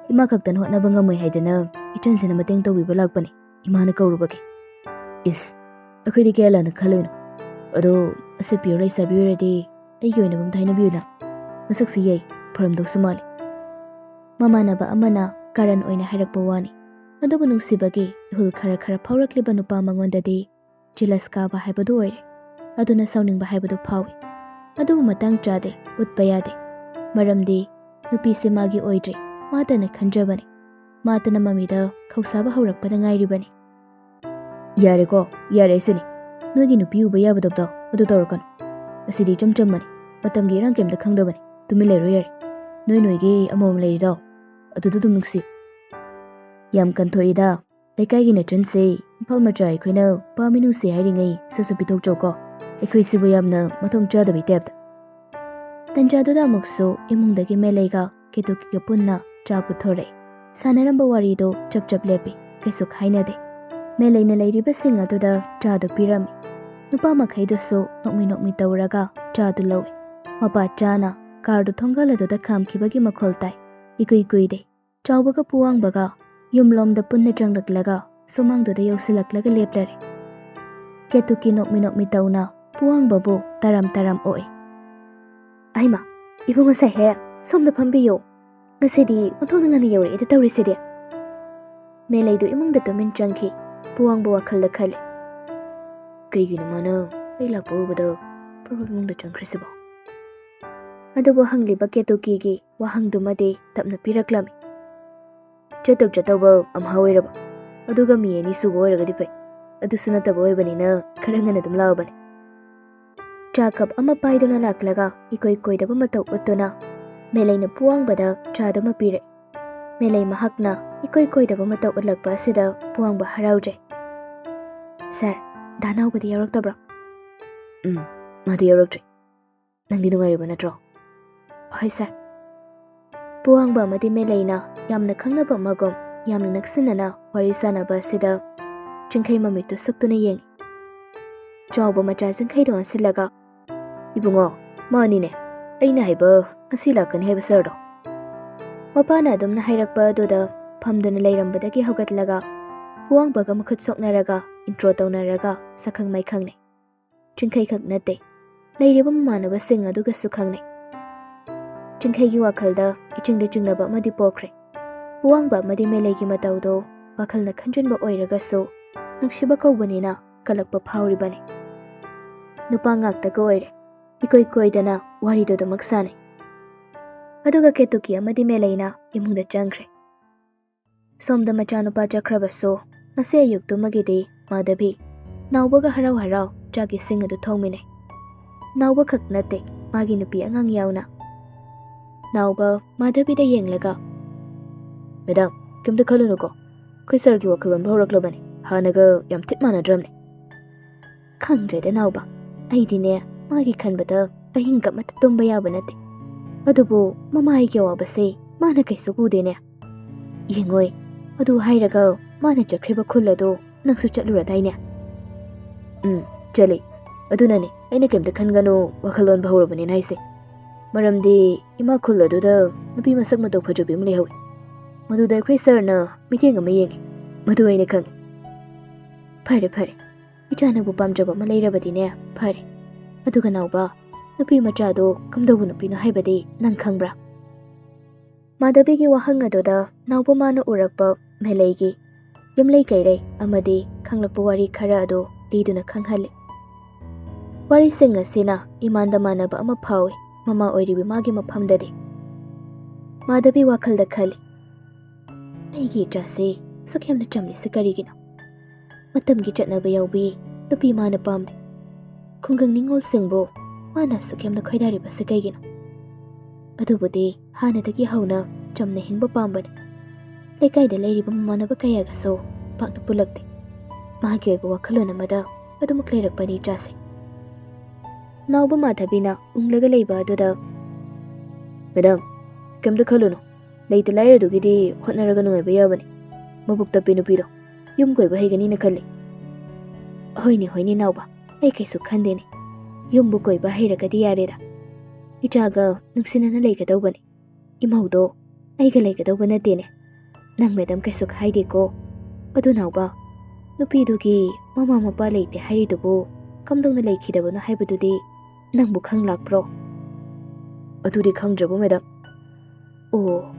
ꯏꯃꯥ ꯈꯛꯇꯅ ꯍꯣꯠꯅꯕ ꯉꯝꯃꯣꯏ ꯍꯥꯏꯗꯅ ꯏꯆꯟꯁꯤꯅ ꯃꯇꯦꯡ ꯇꯧꯕꯤꯕ ꯂꯥꯛꯄꯅꯤ, ꯏꯃꯥꯅ ꯀꯧꯔꯨꯕꯒꯤ꯫" "ꯏꯁ, ꯑꯩꯈꯣꯏꯗꯤ ꯀꯌꯥ ꯂꯥꯟꯅ ꯈꯜꯂꯨꯅꯣ꯫ ꯑꯗꯣ ꯑꯁꯤ pure ꯂꯩꯁꯥꯕꯤ ꯑꯣꯏꯔꯗꯤ ꯑꯩꯒꯤ ꯑꯣꯏꯅꯕ ꯑꯝꯇ ꯍꯥꯏꯅꯕꯤꯌꯨꯅ꯫ ꯃꯁꯛꯁꯤ ꯌꯥꯏ, ꯐꯔꯝꯗꯧꯁꯨ ꯃꯥꯜꯂꯤ꯫" ꯃꯃꯥꯟꯅꯕ ꯑꯃꯅ ꯀꯥꯔꯟ ꯑꯣꯏꯅ ꯍꯥꯏꯔꯛꯄ ꯋꯥꯅꯤ꯫ ꯑꯗꯨꯕꯨ ꯅꯨꯡꯁꯤꯕꯒꯤ ꯏꯍꯨꯜ ꯈꯔ ꯈꯔ ꯐꯥꯎꯔꯛꯂꯤꯕ ꯅꯨꯄꯥ ꯃꯉꯣꯟꯗꯗꯤ jealous ꯀꯥꯕ ꯍꯥꯏꯕꯗꯨ ꯑꯣꯏꯔꯦ꯫ ꯑꯗꯨꯅ ꯁꯥꯎꯅꯤꯡꯕ ꯍꯥꯏꯕꯗꯨ ꯐꯥꯎꯏ꯫ ꯑꯗꯨꯕꯨ ꯃꯇꯥꯡ ꯆꯥꯗꯦ, ꯎꯠꯄ ꯌꯥꯗꯦ꯫ ꯃꯔꯝꯗꯤ ꯅꯨꯄꯤꯁꯦ ꯃꯥꯒꯤ ꯑꯣꯏꯗ꯭ꯔꯦ, ꯃꯥꯇꯅ ꯈꯟꯖꯕꯅꯤ꯫ ꯃꯥꯇꯅ ꯃꯃꯤꯗ ꯈꯧꯁꯥꯕ ꯍꯧꯔꯛꯄꯗ ꯉꯥꯏꯔꯤꯕꯅꯤ꯫ "ꯌꯥꯔꯦꯀꯣ, ꯌꯥꯔꯦ ꯁꯤꯅꯤ꯫ ꯅꯣꯏꯒꯤ ꯅꯨꯄꯤ ꯎꯕ ꯌꯥꯕꯗꯣ ꯑꯗꯨ ꯇꯧꯔꯛꯀꯅꯨ꯫ ꯑꯁꯤꯗꯤ ꯏꯆꯝ ꯆꯝꯕꯅꯤ, ꯃꯇꯝꯒꯤ ꯏꯔꯥꯡ ꯀꯩꯝꯇ ꯈꯪꯗꯕꯅꯤ꯫ ꯇꯨꯃꯤꯟ ꯂꯩꯔꯣ ꯌꯥꯔꯦ꯫ ꯅꯣꯏ ꯅꯣꯏꯒꯤ ꯑꯃꯃꯝ ꯂꯩꯔꯤꯗꯣ, ꯑꯗꯨꯗ ꯑꯗꯨꯝ ꯅꯨꯡꯁꯤ꯫ ꯌꯥꯝ ꯀꯟꯊꯣꯛꯏꯗ꯫ ꯂꯩꯀꯥꯏꯒꯤ ꯅꯆꯟꯁꯦ ꯏꯝꯐꯥꯜ ꯃꯆꯥ ꯑꯩꯈꯣꯏꯅ ꯄꯥꯝꯃꯤ ꯅꯨꯡꯁꯤ ꯍꯥꯏꯔꯤꯉꯩ ꯁꯠ ꯁꯠ ꯄꯤꯊꯣꯛꯆꯧꯀꯣ꯫ ꯑꯩꯈꯣꯏꯁꯤꯕꯨ ꯌꯥꯝꯅ ꯃꯊꯣꯡ ꯆꯥꯗꯕꯩ ꯇꯥꯏꯞꯇ꯫ ꯇꯟꯖꯥꯗꯨꯗ ꯑꯃꯨꯛꯁꯨ ꯏꯃꯨꯡꯗꯒꯤ ꯃꯦꯂꯩꯒ ꯀꯦꯇꯨꯀꯤꯒ ꯄꯨꯟꯅ ꯆꯥ ꯄꯨꯊꯣꯔꯛꯑꯦ꯫ ꯁꯥꯟꯅꯔꯝꯕ ꯋꯥꯔꯤꯗꯣ ꯆꯞ ꯆꯞ ꯂꯦꯞꯄꯤ, ꯀꯩꯁꯨ ꯈꯥꯏꯅꯗꯦ꯫ ꯃꯦꯂꯩꯅ ꯂꯩꯔꯤꯕꯁꯤꯡ ꯑꯗꯨꯗ ꯆꯥꯗꯨ ꯄꯤꯔꯝꯃꯤ꯫ ꯅꯨꯄꯥ ꯃꯈꯩꯗꯨꯁꯨ ꯅꯣꯛꯃꯤ ꯅꯣꯛꯃꯤ ꯇꯧꯔꯒ ꯆꯥꯗꯨ ꯂꯧꯏ꯫ ꯃꯄꯥ ꯆꯥꯅ ꯀꯥꯔꯗꯨ ꯊꯣꯡꯒꯥꯜ ꯑꯗꯨꯗ ꯈꯥꯝꯈꯤꯕꯒꯤ ꯃꯈꯣꯜ ꯇꯥꯏ꯫ ꯏꯀꯨꯏ ꯀꯨꯏꯗꯦ꯫ ꯆꯥꯎꯕꯒ ꯄꯨꯋꯥꯡꯕꯒ ꯌꯨꯝꯂꯣꯝꯗ ꯄꯨꯟꯅ ꯆꯪꯂꯛꯂꯒ ꯁꯨꯃꯥꯡꯗꯨꯗ ꯌꯧꯁꯤꯜꯂꯛꯂꯒ ꯂꯦꯞꯂꯔꯦ꯫ ꯀꯦꯇꯨꯀꯤ ꯅꯣꯛꯃꯤ ꯅꯣꯛꯃꯤ ꯇꯧꯅ ꯄꯨꯋꯥꯡꯕꯕꯨ ꯇꯔꯥꯝ ꯇꯔꯥꯝ ꯑꯣꯛꯏ꯫ "ꯑꯩꯃ, ꯏꯕꯨꯡꯉꯣ ꯁꯥꯍꯦꯕ, ꯁꯣꯝꯗ ꯐꯝꯕꯤꯌꯨ꯫ ꯉꯁꯤꯗꯤ ꯑꯣꯟꯊꯣꯛꯅ ꯉꯟꯅ ꯌꯧꯔꯛꯑꯦꯗ ꯇꯧꯔꯤꯁꯤꯗꯤ꯫" ꯃꯦꯂꯩꯗꯨ ꯏꯃꯨꯡꯗ ꯇꯨꯃꯤꯟ ꯆꯪꯈꯤ꯫ ꯄꯨꯋꯥꯡꯕ ꯋꯥꯈꯜꯗ ꯈꯜꯂꯤ, "ꯀꯩꯒꯤꯅꯣ ꯃꯥꯅ ꯑꯩ ꯂꯥꯛꯄ ꯎꯕꯗ ꯄꯨꯔꯨꯞ ꯏꯃꯨꯡꯗ ꯆꯪꯈ꯭ꯔꯤꯁꯤꯕꯣ?" ꯑꯗꯨꯕꯨ ꯍꯪꯂꯤꯕ ꯀꯦꯇꯨꯀꯤꯒꯤ ꯋꯥꯍꯪꯗꯨꯃꯗꯤ ꯇꯞꯅ ꯄꯤꯔꯛꯂꯝꯃꯤ꯫ "ꯆꯠꯇꯧ ꯆꯠꯇꯧꯕ ꯑꯝꯍꯥ ꯑꯣꯏꯔꯕ, ꯑꯗꯨꯒ ꯃꯤ ꯑꯅꯤ ꯁꯨꯕ ꯑꯣꯏꯔꯒꯗꯤ ꯐꯩ꯫ ꯑꯗꯨꯁꯨ ꯅꯠꯇꯕ ꯑꯣꯏꯕꯅꯤꯅ ꯈꯔ ꯉꯟꯅ ꯑꯗꯨꯝ ꯂꯥꯛꯑꯕꯅꯤ꯫" ꯆꯥ ꯀꯞ ꯑꯃ ꯄꯥꯏꯗꯨꯅ ꯂꯥꯛꯂꯒ ꯏꯀꯣꯏ ꯀꯣꯏꯗꯕ ꯃꯇꯧ ꯎꯠꯇꯨꯅ ꯃꯦꯂꯩꯅ ꯄꯨꯋꯥꯡꯕꯗ ꯆꯥꯗꯨꯃ ꯄꯤꯔꯛꯏ꯫ ꯃꯦꯂꯩ ꯃꯍꯥꯛꯅ ꯏꯀꯣꯏ ꯀꯣꯏꯗꯕ ꯃꯇꯧ ꯎꯠꯂꯛꯄ ꯑꯁꯤꯗ ꯄꯨꯋꯥꯡꯕ ꯍꯔꯥꯎꯖꯩ꯫ "ꯁꯥꯔ, ꯗꯥ ꯅꯥꯎꯕꯗꯤ ꯌꯥꯎꯔꯛꯇꯕ꯭ꯔꯣ?" "ꯎꯝ, ꯃꯥꯗꯤ ꯌꯥꯎꯔꯛꯇ꯭ꯔꯤ꯫ ꯅꯪꯗꯤ ꯅꯨꯡꯉꯥꯏꯔꯤꯕ ꯅꯠꯇ꯭ꯔꯣ?" "ꯍꯣꯏ ꯁꯥꯔ꯫" ꯄꯨꯋꯥꯡꯕ ꯑꯃꯗꯤ ꯃꯦꯂꯩꯅ ꯌꯥꯝꯅ ꯈꯪꯅꯕ ꯑꯃꯒꯨꯝ ꯌꯥꯝꯅ ꯅꯛꯁꯤꯟꯅꯅ ꯋꯥꯔꯤ ꯁꯥꯟꯅꯕ ꯑꯁꯤꯗ ꯆꯤꯡꯈꯩ ꯃꯃꯤꯠꯇꯨ ꯁꯨꯛꯇꯨꯅ ꯌꯦꯡꯏ꯫ ꯆꯥꯎꯕ ꯃꯆꯥ ꯆꯤꯡꯈꯩꯗꯨ ꯑꯣꯟꯁꯤꯜꯂꯒ, "ꯏꯕꯨꯡꯉꯣ, ꯃꯥꯅꯤꯅꯦ, ꯑꯩꯅ ꯍꯥꯏꯕ ꯉꯁꯤ ꯂꯥꯛꯀꯅꯤ ꯍꯥꯏꯕ ꯁꯥꯔꯗꯣ꯫" ꯃꯄꯥꯅ ꯑꯗꯨꯝꯅ ꯍꯥꯏꯔꯛꯄ ꯑꯗꯨꯗ ꯐꯝꯗꯨꯅ ꯂꯩꯔꯝꯕꯗꯒꯤ ꯍꯧꯒꯠꯂꯒ ꯄꯨꯋꯥꯡꯕꯒ ꯃꯈꯨꯠ ꯁꯣꯛꯅꯔꯒ ꯏꯟꯇ꯭ꯔꯣ ꯇꯧꯅꯔꯒ ꯁꯛꯈꯪ ꯃꯥꯏꯈꯪꯅꯩ꯫ ꯆꯤꯡꯈꯩꯈꯛ ꯅꯠꯇꯦ, ꯂꯩꯔꯤꯕ ꯃꯃꯥꯟꯅꯕꯁꯤꯡ ꯑꯗꯨꯒꯁꯨ ꯈꯪꯅꯩ꯫ ꯆꯤꯡꯈꯩꯒꯤ ꯋꯥꯈꯜꯗ ꯏꯆꯤꯡꯗ ꯆꯤꯡꯅꯕ ꯑꯃꯗꯤ ꯄꯣꯛꯈ꯭ꯔꯦ꯫ ꯄꯨꯋꯥꯡꯕ ꯑꯃꯗꯤ ꯃꯦꯂꯩꯒꯤ ꯃꯇꯧꯗꯣ ꯋꯥꯈꯜꯅ ꯈꯟꯖꯤꯟꯕ ꯑꯣꯏꯔꯒꯁꯨ ꯅꯨꯡꯁꯤꯕ ꯀꯧꯕꯅꯤꯅ ꯀꯜꯂꯛꯄ ꯐꯥꯎꯔꯤꯕꯅꯤ꯫ ꯅꯨꯄꯥ ꯉꯥꯛꯇꯒ ꯑꯣꯏꯔꯦ꯫ ꯏꯀꯣꯏ ꯀꯣꯏꯗꯅ ꯋꯥꯔꯤꯗꯨꯗꯃꯛ ꯁꯥꯟꯅꯩ꯫ ꯑꯗꯨꯒ ꯀꯦꯇꯨꯀꯤ ꯑꯃꯗꯤ ꯃꯦꯂꯩꯅ ꯏꯃꯨꯡꯗ ꯆꯪꯈ꯭ꯔꯦ꯫ ꯁꯣꯝꯗ ꯃꯆꯥꯅꯨꯄꯥ ꯆꯠꯈ꯭ꯔꯕꯁꯨ ꯉꯁꯤ ꯑꯌꯨꯛꯇꯨꯃꯒꯤꯗꯤ ꯃꯥꯙꯕꯤ ꯅꯥꯎꯕꯒ ꯍꯔꯥꯎ ꯍꯔꯥꯎ ꯆꯥꯛ ꯏꯁꯤꯡ ꯑꯗꯨ ꯊꯣꯡꯃꯤꯟꯅꯩ꯫ ꯅꯥꯎꯕ ꯈꯛ ꯅꯠꯇꯦ, ꯃꯥꯒꯤ ꯅꯨꯄꯤ ꯑꯉꯥꯡ ꯌꯥꯎꯅ꯫ ꯅꯥꯎꯕ ꯃꯥꯙꯕꯤꯗ ꯌꯦꯡꯂꯒ, "ꯃꯦꯗꯥꯝ, ꯀꯩꯝꯇ ꯈꯜꯂꯨꯅꯨꯀꯣ, ꯑꯩꯈꯣꯏ ꯁꯥꯔꯒꯤ ꯋꯥꯈꯜꯂꯣꯟꯕꯨ ꯍꯧꯔꯛꯂꯕꯅꯤ, ꯍꯥꯟꯅꯒ ꯌꯥꯝ ꯊꯤꯠ ꯃꯥꯟꯅꯗ꯭ꯔꯕꯅꯤ꯫" "ꯈꯪꯗ꯭ꯔꯦꯗ ꯅꯥꯎꯕ, ꯑꯩꯗꯤꯅꯦ ꯃꯥꯒꯤ ꯈꯟꯕꯗ ꯑꯍꯤꯡꯒ ꯑꯃꯠꯇ ꯇꯨꯝꯕ ꯌꯥꯕ ꯅꯠꯇꯦ꯫ ꯑꯗꯨꯕꯨ ꯃꯃꯥ ꯑꯩꯒꯤ ꯑꯋꯥꯕꯁꯦ ꯃꯥꯅ ꯀꯩꯁꯨ ꯎꯗꯦꯅꯦ꯫ ꯌꯦꯡꯉꯣꯏ, ꯑꯗꯨ ꯍꯥꯏꯔꯒ ꯃꯥꯅ ꯆꯠꯈ꯭ꯔꯤꯕ ꯈꯨꯜ ꯑꯗꯨ ꯅꯪꯁꯨ ꯆꯠꯂꯨꯔꯗꯥꯏꯅꯦ?" "ꯎꯝ, ꯆꯠꯂꯤ꯫ ꯑꯗꯨꯅꯅꯦ ꯑꯩꯅ ꯀꯩꯝꯇ ꯈꯟꯒꯅꯨ, ꯋꯥꯈꯜꯂꯣꯟꯕ ꯍꯧꯔꯕꯅꯤꯅ ꯍꯥꯏꯁꯦ꯫ ꯃꯔꯝꯗꯤ ꯏꯃꯥ ꯈꯨꯜ ꯑꯗꯨꯗ ꯅꯨꯄꯤ ꯃꯁꯛ ꯃꯇꯧ ꯐꯖꯕꯤ ꯑꯃ ꯂꯩꯍꯧꯋꯤ꯫ ꯃꯗꯨꯗ ꯑꯩꯈꯣꯏ ꯁꯥꯔꯅ ꯃꯤꯠꯌꯦꯡ ꯑꯃ ꯌꯦꯡꯉꯤ꯫ ꯃꯗꯨ ꯑꯩꯅ ꯈꯪꯉꯤ꯫" "ꯐꯔꯦ, ꯐꯔꯦ꯫ ꯏꯆꯥꯅꯕꯨ ꯄꯥꯝꯖꯕ ꯑꯃ ꯂꯩꯔꯕꯗꯤꯅꯦ, ꯐꯔꯦ꯫ ꯑꯗꯨꯒ ꯅꯥꯎꯕ, ꯅꯨꯄꯤ ꯃꯆꯥꯗꯣ ꯀꯝꯗꯧꯕ ꯅꯨꯄꯤꯅꯣ ꯍꯥꯏꯕꯗꯤ ꯅꯪ ꯈꯪꯕ꯭ꯔꯥ?" ꯃꯥꯙꯕꯤꯒꯤ ꯋꯥꯍꯪ ꯑꯗꯨꯗ ꯅꯥꯎꯕ ꯃꯥꯅ ꯎꯔꯛꯄ ꯃꯦꯂꯩꯒꯤ ꯌꯨꯝꯂꯩ ꯀꯩꯔꯩ ꯑꯃꯗꯤ ꯈꯪꯂꯛꯄ ꯋꯥꯔꯤ ꯈꯔ ꯑꯗꯨ ꯂꯤꯗꯨꯅ ꯈꯪꯍꯜꯂꯤ꯫ ꯋꯥꯔꯤꯁꯤꯡ ꯑꯁꯤꯅ ꯏꯃꯥꯟꯗ ꯃꯥꯟꯅꯕ ꯑꯃ ꯐꯥꯎꯏ, ꯃꯃꯥ ꯑꯣꯏꯔꯤꯕꯤ ꯃꯥꯒꯤ ꯃꯐꯝꯗꯗꯤ꯫ ꯃꯥꯙꯕꯤ ꯋꯥꯈꯜꯗ ꯈꯜꯂꯤ, "ꯑꯩꯒꯤ ꯏꯆꯥꯁꯦ ꯑꯁꯨꯛ ꯌꯥꯝꯅ ꯆꯝꯂꯤꯁꯦ ꯀꯔꯤꯒꯤꯅꯣ? ꯃꯇꯝꯒꯤ ꯆꯠꯅꯕ ꯌꯥꯎꯕꯤ ꯅꯨꯄꯤ ꯃꯥꯅ ꯄꯥꯝꯗꯦ꯫ ꯈꯨꯡꯒꯪ ꯅꯤꯉꯣꯜꯁꯤꯡꯕꯨ ꯃꯥꯅ ꯑꯁꯨꯛ ꯌꯥꯝꯅ ꯈꯣꯏꯗꯥꯔꯤꯕꯁꯦ ꯀꯩꯒꯤꯅꯣ? ꯑꯗꯨꯕꯨꯗꯤ ꯍꯥꯟꯅꯗꯒꯤ ꯍꯧꯅ ꯆꯝꯅ ꯍꯤꯡꯕ ꯄꯥꯝꯕꯅꯤ꯫ ꯂꯩꯀꯥꯏꯗ ꯂꯩꯔꯤꯕ ꯃꯃꯥꯟꯅꯕ ꯀꯌꯥꯒꯁꯨ ꯄꯥꯛꯅ ꯄꯨꯜꯂꯛꯇꯦ꯫ ꯃꯥꯒꯤ ꯑꯣꯏꯕ ꯋꯥꯈꯜꯂꯣꯟ ꯑꯃꯗ ꯑꯗꯨꯃꯛ ꯂꯩꯔꯛꯄꯅꯤ ꯏꯆꯥꯁꯦ꯫" ꯅꯥꯎꯕ ꯃꯥꯙꯕꯤꯅ ꯎꯪꯂꯒ ꯂꯩꯕ ꯑꯗꯨꯗ, "ꯃꯦꯗꯥꯝ, ꯀꯩꯝꯇ ꯈꯜꯂꯨꯅꯨ꯫ ꯂꯩꯇ ꯂꯥꯏꯔꯗꯨꯒꯤꯗꯤ ꯍꯣꯠꯅꯔꯒ ꯅꯨꯡꯉꯥꯏꯕ ꯌꯥꯕꯅꯤ꯫ ꯃꯕꯨꯛ ꯇꯞꯄꯤ ꯅꯨꯄꯤꯗꯣ꯫ ꯌꯨꯝ ꯀꯣꯏꯕ ꯍꯩꯒꯅꯤꯅ ꯈꯜꯂꯤ꯫" "ꯍꯣꯏꯅꯦ, ꯍꯣꯏꯅꯦ ꯅꯥꯎꯕ, ꯑꯩ ꯀꯩꯁꯨ ꯈꯟꯗꯦꯅꯦ꯫ ꯌꯨꯝꯕꯨ ꯀꯣꯏꯕ ꯍꯩꯔꯒꯗꯤ ꯌꯥꯔꯦꯗ꯫ ꯏꯆꯥꯒ ꯅꯨꯡꯁꯤꯅꯅ ꯂꯩꯒꯗꯧꯕꯅꯤ꯫ ꯏꯃꯧꯗꯣ ꯑꯩꯒ ꯂꯩꯒꯗꯧꯕ ꯅꯠꯇꯦꯅꯦ꯫ ꯅꯪ ꯃꯦꯗꯥꯝ ꯀꯩꯁꯨ ꯍꯥꯏꯗꯦꯀꯣ꯫ ꯑꯗꯨ ꯅꯥꯎꯕ, ꯅꯨꯄꯤꯗꯨꯒꯤ ꯃꯃꯥ ꯃꯄꯥ ꯂꯩꯇꯦ ꯍꯥꯏꯔꯤꯗꯨꯕꯨ ꯀꯝꯗꯧꯅ ꯂꯩꯈꯤꯗꯕꯅꯣ ꯍꯥꯏꯕꯗꯨꯗꯤ ꯅꯪꯕꯨ ꯈꯪ ꯂꯥꯛꯄ꯭ꯔꯣ?" "ꯑꯗꯨꯗꯤ ꯈꯪꯗ꯭ꯔꯦꯕꯨ ꯃꯦꯗꯥꯝ꯫" "ꯑꯣ,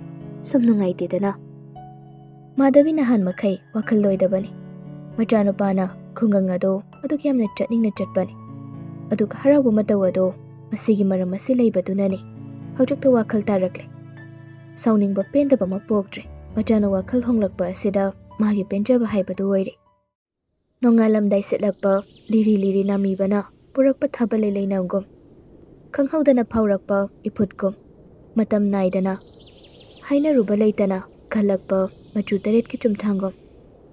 ꯁꯨꯝ ꯅꯨꯡꯉꯥꯏꯇꯦꯗꯅ꯫" ꯃꯥꯙꯕꯤ ꯅꯍꯥꯟ ꯃꯈꯩ ꯋꯥꯈꯜ ꯂꯣꯏꯗꯕꯅꯤ꯫ ꯃꯆꯥꯅꯨꯄꯥꯅ ꯈꯨꯡꯒꯪ ꯑꯗꯨ ꯑꯗꯨꯛ ꯌꯥꯝꯅ ꯆꯠꯅꯤꯡꯅ ꯆꯠꯄꯅꯤ꯫ ꯑꯗꯨꯒ ꯍꯔꯥꯎꯕ ꯃꯇꯧ ꯑꯗꯨ ꯃꯁꯤꯒꯤ ꯃꯔꯝ ꯑꯁꯤ ꯂꯩꯕꯗꯨꯅꯅꯤ꯫ ꯍꯧꯖꯤꯛꯇ ꯋꯥꯈꯜ ꯇꯥꯔꯛꯂꯦ꯫ ꯁꯥꯎꯅꯤꯡꯕ ꯄꯦꯟꯗꯕ ꯑꯃ ꯄꯣꯛꯇ꯭ꯔꯦ꯫ ꯃꯆꯥꯅ ꯋꯥꯈꯜ ꯍꯣꯡꯂꯛꯄ ꯑꯁꯤꯗ ꯃꯥꯒꯤ ꯄꯦꯟꯖꯕ ꯍꯥꯏꯕꯗꯨ ꯑꯣꯏꯔꯦ꯫ ꯅꯣꯡꯉꯥꯜꯂꯝꯗꯥꯏ ꯁꯤꯠꯂꯛꯄ ꯂꯤꯔꯤ ꯂꯤꯔꯤ ꯅꯥꯃꯤꯕꯅ ꯄꯨꯔꯛꯄ ꯊꯥꯕꯜ ꯂꯩꯂꯩꯅꯝꯒꯨꯝ, ꯈꯪꯍꯧꯗꯅ ꯐꯥꯎꯔꯛꯄ ꯏꯐꯨꯠꯀꯨꯝ, ꯃꯇꯝ ꯅꯥꯏꯗꯅ ꯍꯥꯏꯅꯔꯨꯕ ꯂꯩꯇꯅ ꯈꯜꯂꯛꯄ ꯃꯆꯨ ꯇꯔꯦꯠꯀꯤ ꯆꯨꯝꯊꯥꯡꯒꯨꯝ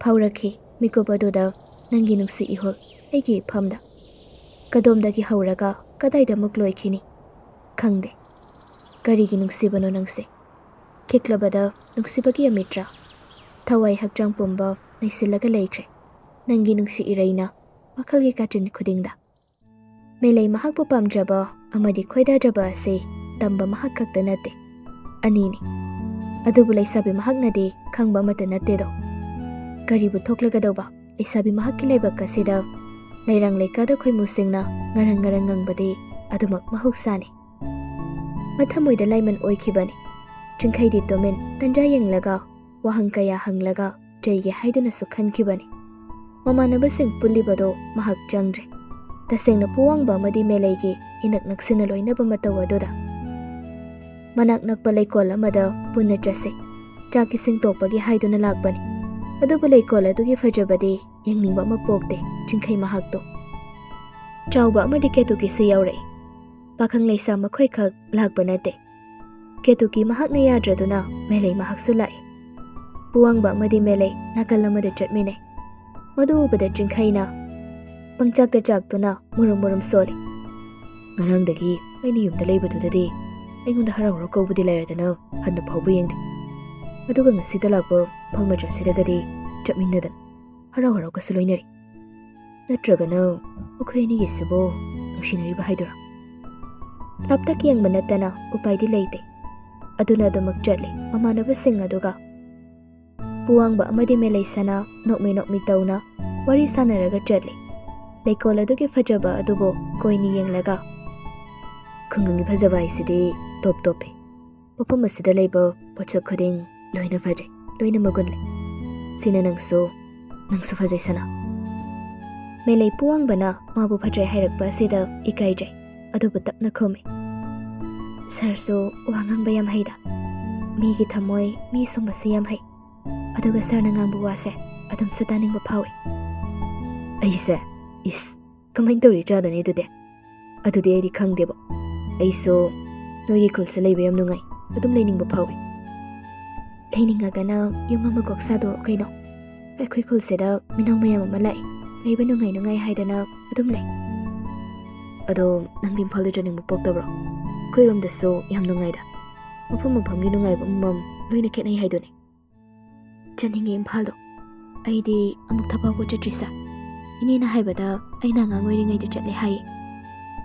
ꯐꯥꯎꯔꯛꯈꯤ ꯃꯤꯀꯨꯞ ꯑꯗꯨꯗ ꯅꯪꯒꯤ ꯅꯨꯡꯁꯤ ꯏꯍꯨꯜ ꯑꯩꯒꯤ ꯏꯐꯝꯗ꯫ ꯀꯗꯣꯝꯗꯒꯤ ꯍꯧꯔꯒ ꯀꯗꯥꯏꯗ ꯑꯃꯨꯛ ꯂꯣꯏꯈꯤꯅꯤ ꯈꯪꯗꯦ꯫ ꯀꯔꯤꯒꯤ ꯅꯨꯡꯁꯤꯕꯅꯣ ꯅꯪꯁꯦ? ꯈꯤꯛꯂꯕꯗ ꯅꯨꯡꯁꯤꯕꯒꯤ ꯑꯃꯤꯠꯔꯥ? ꯊꯋꯥꯏ ꯍꯛꯆꯥꯡ ꯄꯨꯝꯕ ꯅꯩꯁꯤꯜꯂꯒ ꯂꯩꯈ꯭ꯔꯦ ꯅꯪꯒꯤ ꯅꯨꯡꯁꯤ ꯏꯔꯩꯅ ꯋꯥꯈꯜꯒꯤ ꯀꯥꯆꯤꯟ ꯈꯨꯗꯤꯡꯗ꯫ ꯃꯦꯂꯩ ꯃꯍꯥꯛꯄꯨ ꯄꯥꯝꯖꯕ ꯑꯃꯗꯤ ꯈꯣꯏꯗꯥꯖꯕ ꯑꯁꯤ ꯇꯝꯕ ꯃꯍꯥꯛ ꯈꯛꯇ ꯅꯠꯇꯦ, ꯑꯅꯤꯅꯤ꯫ ꯑꯗꯨꯕꯨ ꯂꯩꯁꯥꯕꯤ ꯃꯍꯥꯛꯅꯗꯤ ꯈꯪꯕ ꯑꯃꯠꯇ ꯅꯠꯇꯦꯗꯣ꯫ ꯀꯔꯤꯕꯨ ꯊꯣꯛꯂꯒꯗꯧꯕ? ꯂꯩꯁꯥꯕꯤ ꯃꯍꯥꯛꯀꯤ ꯂꯥꯏꯕꯛ ꯑꯁꯤꯗ ꯂꯩꯔꯥꯡ ꯂꯩꯀꯥꯗ ꯈꯣꯏꯃꯨꯁꯤꯡꯅ ꯉꯔꯪ ꯉꯔꯪ ꯉꯪꯕꯗꯤ ꯑꯗꯨꯃꯛ ꯃꯍꯧꯁꯥꯅꯤ꯫ ꯃꯊꯃꯣꯏꯗ ꯂꯥꯏꯃꯟ ꯑꯣꯏꯈꯤꯕꯅꯤ꯫ ꯆꯤꯡꯈꯩꯗꯤ ꯇꯨꯃꯤꯟ ꯇꯟꯖꯥ ꯌꯦꯡꯂꯒ ꯋꯥꯍꯪ ꯀꯌꯥ ꯍꯪꯂꯒ ꯆꯩꯒꯦ ꯍꯥꯏꯗꯨꯅꯁꯨ ꯈꯟꯈꯤꯕꯅꯤ꯫ ꯃꯃꯥꯟꯅꯕꯁꯤꯡ ꯄꯨꯜꯂꯤꯕꯗꯣ ꯃꯍꯥꯛ ꯆꯪꯗ꯭ꯔꯦ꯫ ꯇꯁꯦꯡꯅ ꯄꯨꯋꯥꯡꯕ ꯑꯃꯗꯤ ꯃꯦꯂꯩꯒꯤ ꯏꯅꯛ ꯅꯛꯁꯤꯟꯅ ꯂꯣꯏꯅꯕ ꯃꯇꯧ ꯑꯗꯨꯗ꯫ ꯃꯅꯥꯛ ꯅꯛꯄ ꯂꯩꯀꯣꯜ ꯑꯃꯗ ꯄꯨꯟꯅ ꯆꯠꯁꯤ, ꯆꯥꯛ ꯏꯁꯤꯡ ꯇꯣꯛꯄꯒꯤ ꯍꯥꯏꯗꯨꯅ ꯂꯥꯛꯄꯅꯤ꯫ ꯑꯗꯨꯕꯨ ꯂꯩꯀꯣꯜ ꯑꯗꯨꯒꯤ ꯐꯖꯕꯗꯤ ꯌꯦꯡꯅꯤꯡꯕ ꯑꯃ ꯄꯣꯛꯇꯦ ꯆꯤꯡꯈꯩ ꯃꯍꯥꯛꯇꯣ꯫ ꯆꯥꯎꯕ ꯑꯃꯗꯤ ꯀꯦꯇꯨꯀꯤꯁꯨ ꯌꯥꯎꯔꯛꯏ꯫ ꯄꯥꯈꯪ ꯂꯩꯁꯥ ꯃꯈꯣꯏꯈꯛ ꯂꯥꯛꯄ ꯅꯠꯇꯦ꯫ ꯀꯦꯇꯨꯀꯤ ꯃꯍꯥꯛꯅ ꯌꯥꯗ꯭ꯔꯗꯨꯅ ꯃꯦꯂꯩ ꯃꯍꯥꯛꯁꯨ ꯂꯥꯛꯏ꯫ ꯄꯨꯋꯥꯡꯕ ꯑꯃꯗꯤ ꯃꯦꯂꯩ ꯅꯥꯀꯜ ꯑꯃꯗ ꯆꯠꯃꯤꯟꯅꯩ꯫ ꯃꯗꯨ ꯎꯕꯗ ꯆꯤꯡꯈꯩꯅ ꯄꯪꯆꯥꯛꯇ ꯆꯥꯛꯇꯨꯅ ꯃꯨꯔꯨꯝ ꯃꯨꯔꯨꯝ ꯁꯣꯜꯂꯤ꯫ ꯉꯔꯥꯡꯗꯒꯤ ꯑꯩꯅ ꯌꯨꯝꯗ ꯂꯩꯕꯗꯨꯗꯗꯤ ꯑꯩꯉꯣꯟꯗ ꯍꯔꯥꯎ ꯍꯔꯥꯎ ꯀꯧꯕꯗꯤ ꯂꯩꯔꯗꯅ ꯍꯟꯅ ꯐꯥꯎꯕ ꯌꯦꯡꯗꯦ꯫ ꯑꯗꯨꯒ ꯉꯁꯤꯗ ꯂꯥꯛꯄ ꯐꯜ ꯃꯆꯥꯁꯤꯗꯒꯗꯤ ꯆꯠꯃꯤꯟꯅꯗꯅ ꯍꯔꯥꯎ ꯍꯔꯥꯎꯒꯁꯨ ꯂꯣꯏꯅꯔꯤ꯫ ꯅꯠꯇ꯭ꯔꯒꯅ ꯃꯈꯣꯏ ꯑꯅꯤꯒꯤꯁꯤꯕꯨ ꯅꯨꯡꯁꯤꯅꯔꯤꯕ ꯍꯥꯏꯗꯨꯔꯥ? ꯂꯥꯞꯇꯛ ꯌꯦꯡꯕ ꯅꯠꯇꯅ ꯎꯄꯥꯏꯗꯤ ꯂꯩꯇꯦ꯫ ꯑꯗꯨꯅ ꯑꯗꯨꯃꯛ ꯆꯠꯂꯤ ꯃꯃꯥꯟꯅꯕꯁꯤꯡ ꯑꯗꯨꯒ꯫ ꯄꯨꯋꯥꯡꯕ ꯑꯃꯗꯤ ꯃꯦꯂꯩꯁꯅꯥ ꯅꯣꯛꯃꯤ ꯅꯣꯛꯃꯤ ꯇꯧꯅ ꯋꯥꯔꯤ ꯁꯥꯟꯅꯔꯒ ꯆꯠꯂꯤ꯫ ꯂꯩꯀꯣꯜ ꯑꯗꯨꯒꯤ ꯐꯖꯕ ꯑꯗꯨꯕꯨ ꯀꯣꯏꯅ ꯌꯦꯡꯂꯒ, "ꯈꯨꯡꯒꯪꯒꯤ ꯐꯖꯕ ꯍꯥꯏꯁꯤꯗꯤ ꯇꯣꯞ ꯇꯣꯞꯄꯤ꯫ ꯃꯐꯝ ꯑꯁꯤꯗ ꯂꯩꯕ ꯄꯣꯠꯁꯛ ꯈꯨꯗꯤꯡ ꯂꯣꯏꯅ ꯐꯖꯩ, ꯂꯣꯏꯅ ꯃꯒꯨꯟ ꯂꯩ꯫ ꯁꯤꯅ ꯅꯪꯁꯨ, ꯅꯪꯁꯨ ꯐꯖꯩ ꯁꯅꯥ꯫" ꯃꯦꯂꯩ ꯄꯨꯋꯥꯡꯕꯅ ꯃꯥꯕꯨ ꯐꯖꯩ ꯍꯥꯏꯔꯛꯄ ꯑꯁꯤꯗ ꯏꯀꯥꯏꯖꯩ, ꯑꯗꯨꯕꯨ ꯇꯞꯅ ꯈꯨꯝꯃꯤ, "ꯁꯥꯔꯁꯨ ꯋꯥ ꯉꯥꯡꯕ ꯌꯥꯝ ꯍꯩꯗ꯫ ꯃꯤꯒꯤ ꯊꯃꯣꯏ ꯃꯤ ꯁꯨꯝꯕꯁꯤ ꯌꯥꯝ ꯍꯩ꯫ ꯑꯗꯨꯒ ꯁꯥꯔꯅ ꯉꯥꯡꯕ ꯋꯥꯁꯦ ꯑꯗꯨꯝꯁꯨ ꯇꯥꯅꯤꯡꯕ ꯐꯥꯎꯏ꯫" ꯑꯩꯁꯦ? ꯏꯁ, ꯀꯃꯥꯏꯅ ꯇꯧꯔꯤꯖꯥꯠꯅꯣꯅꯦ ꯑꯗꯨꯗꯤ? ꯑꯗꯨꯗꯤ ꯑꯩꯗꯤ ꯈꯪꯗꯦꯕ꯫ ꯑꯩꯁꯨ ꯅꯣꯏꯒꯤ ꯈꯨꯜꯁꯦ ꯂꯩꯕ ꯌꯥꯝ ꯅꯨꯡꯉꯥꯏ, ꯑꯗꯨꯝ ꯂꯩꯅꯤꯡꯕ ꯐꯥꯎꯏ꯫ ꯂꯩꯅꯤꯡꯉꯒꯅ ꯌꯨꯝ ꯑꯃ ꯀꯣꯛ ꯁꯥꯗꯣꯔꯛꯑꯣ ꯀꯩꯅꯣ꯫ ꯑꯩꯈꯣꯏ ꯈꯨꯜꯁꯤꯗ ꯃꯤꯅꯧ ꯃꯌꯥꯝ ꯑꯃ ꯂꯥꯛꯏ, ꯂꯩꯕ ꯅꯨꯡꯉꯥꯏ ꯅꯨꯡꯉꯥꯏ ꯍꯥꯏꯗꯅ ꯑꯗꯨꯝ ꯂꯩ꯫ ꯑꯗꯣ ꯅꯪꯗꯤ ꯏꯝꯐꯥꯜꯗ ꯆꯠꯅꯤꯡꯕ ꯄꯣꯛꯇꯕ꯭ꯔꯣ? ꯑꯩꯈꯣꯏꯔꯣꯝꯗꯁꯨ ꯌꯥꯝ ꯅꯨꯡꯉꯥꯏꯗ꯫ ꯃꯐꯝ ꯃꯐꯝꯒꯤ ꯅꯨꯡꯉꯥꯏꯕ ꯑꯃꯃꯝ ꯂꯣꯏꯅ ꯈꯦꯠꯅꯩ ꯍꯥꯏꯗꯨꯅꯤ꯫ ꯆꯠꯅꯤꯡꯉꯦ ꯏꯝꯐꯥꯜꯗꯣ꯫ ꯑꯩꯗꯤ ꯑꯃꯨꯛ ꯊꯕꯛ ꯆꯠꯇ꯭ꯔꯤ ꯁꯥꯔ꯫ ꯏꯅꯦꯅ ꯍꯥꯏꯕꯗ ꯑꯩꯅ ꯑꯉꯥꯡ ꯑꯣꯏꯔꯤꯉꯩꯗ ꯆꯠꯂꯦ ꯍꯥꯏꯌꯦ꯫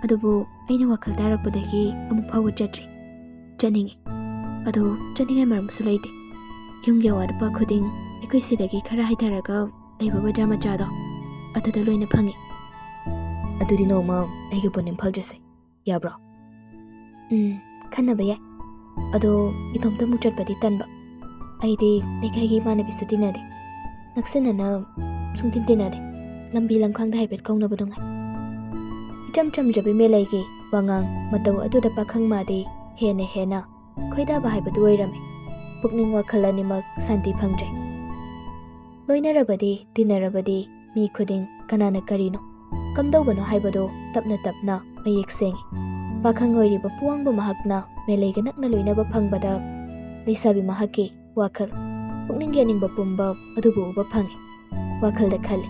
ꯑꯗꯨꯕꯨ ꯑꯩꯅ ꯋꯥꯈꯜ ꯇꯥꯔꯛꯄꯗꯒꯤ ꯑꯃꯨꯛ ꯐꯥꯎꯕ ꯆꯠꯇ꯭ꯔꯤ꯫ ꯆꯠꯅꯤꯡꯉꯤ꯫ ꯑꯗꯣ ꯆꯠꯅꯤꯡꯉꯥꯏ ꯃꯔꯝꯁꯨ ꯂꯩꯇꯦ꯫ ꯌꯨꯝꯒꯤ ꯑꯋꯥꯠ ꯑꯄꯥ ꯈꯨꯗꯤꯡ ꯑꯩꯈꯣꯏ ꯁꯤꯗꯒꯤ ꯈꯔ ꯍꯥꯏꯊꯔꯒ ꯂꯩꯕ ꯕꯖꯥꯔ ꯃꯆꯥꯗꯣ, ꯑꯗꯨꯗ ꯂꯣꯏꯅ ꯐꯪꯉꯤ꯫ ꯑꯗꯨꯗꯤ ꯅꯣꯡꯃ ꯑꯩꯒ ꯄꯨꯟꯅ ꯏꯝꯐꯥꯜ ꯆꯠꯁꯦ꯫ ꯌꯥꯕ꯭ꯔꯣ? ꯎꯝ, ꯈꯟꯅꯕ ꯌꯥꯏ꯫ ꯑꯗꯣ ꯏꯇꯣꯝꯇ ꯑꯃꯨꯛ ꯆꯠꯄꯗꯤ ꯇꯟꯕ꯫ ꯑꯩꯗꯤ ꯂꯩꯀꯥꯏꯒꯤ ꯏꯃꯥꯟꯅꯕꯤꯁꯨ ꯇꯤꯟꯅꯗꯦ꯫ ꯅꯛꯁꯤꯟꯅꯅ ꯁꯨꯡꯇꯤꯟ ꯇꯤꯟꯅꯗꯦ꯫ ꯂꯝꯕꯤ ꯂꯝꯈꯥꯡꯗ ꯍꯥꯏꯐꯦꯠ ꯀꯧꯅꯕ ꯅꯨꯡꯉꯥꯏ꯫ ꯏꯆꯝ ꯆꯝꯖꯕꯤ ꯃꯦꯂꯩꯒꯤ ꯋꯥꯉꯥꯡ ꯃꯇꯧ ꯑꯗꯨꯗ ꯄꯥꯈꯪ ꯃꯥꯗꯤ ꯍꯦꯟꯅ ꯍꯦꯟꯅ ꯈꯣꯏꯗꯥꯕ ꯍꯥꯏꯕꯗꯨ ꯑꯣꯏꯔꯝꯃꯤ꯫ ꯄꯨꯛꯅꯤꯡ ꯋꯥꯈꯜ ꯑꯅꯤꯃꯛ ꯁꯥꯟꯇꯤ ꯐꯪꯖꯩ꯫ ꯂꯣꯏꯅꯔꯕꯗꯤ, ꯇꯤꯟꯅꯔꯕꯗꯤ ꯃꯤ ꯈꯨꯗꯤꯡ ꯀꯅꯥꯅ ꯀꯔꯤꯅꯣ, ꯀꯝꯗꯧꯕꯅꯣ ꯍꯥꯏꯕꯗꯨ ꯇꯞꯅ ꯇꯞꯅ ꯃꯌꯦꯛ ꯁꯦꯡꯏ꯫ ꯄꯥꯈꯪ ꯑꯣꯏꯔꯤꯕ ꯄꯨꯋꯥꯡꯕ ꯃꯍꯥꯛꯅ ꯃꯦꯂꯩꯒ ꯅꯛꯅ ꯂꯣꯏꯅꯕ ꯐꯪꯕꯗ ꯂꯩꯁꯥꯕꯤ ꯃꯍꯥꯛꯀꯤ ꯋꯥꯈꯜ, ꯄꯨꯛꯅꯤꯡꯒꯤ ꯑꯅꯤꯡꯕ ꯄꯨꯝꯕ ꯑꯗꯨꯕꯨ ꯎꯕ ꯐꯪꯏ꯫ ꯋꯥꯈꯜꯗ ꯈꯜꯂꯤ,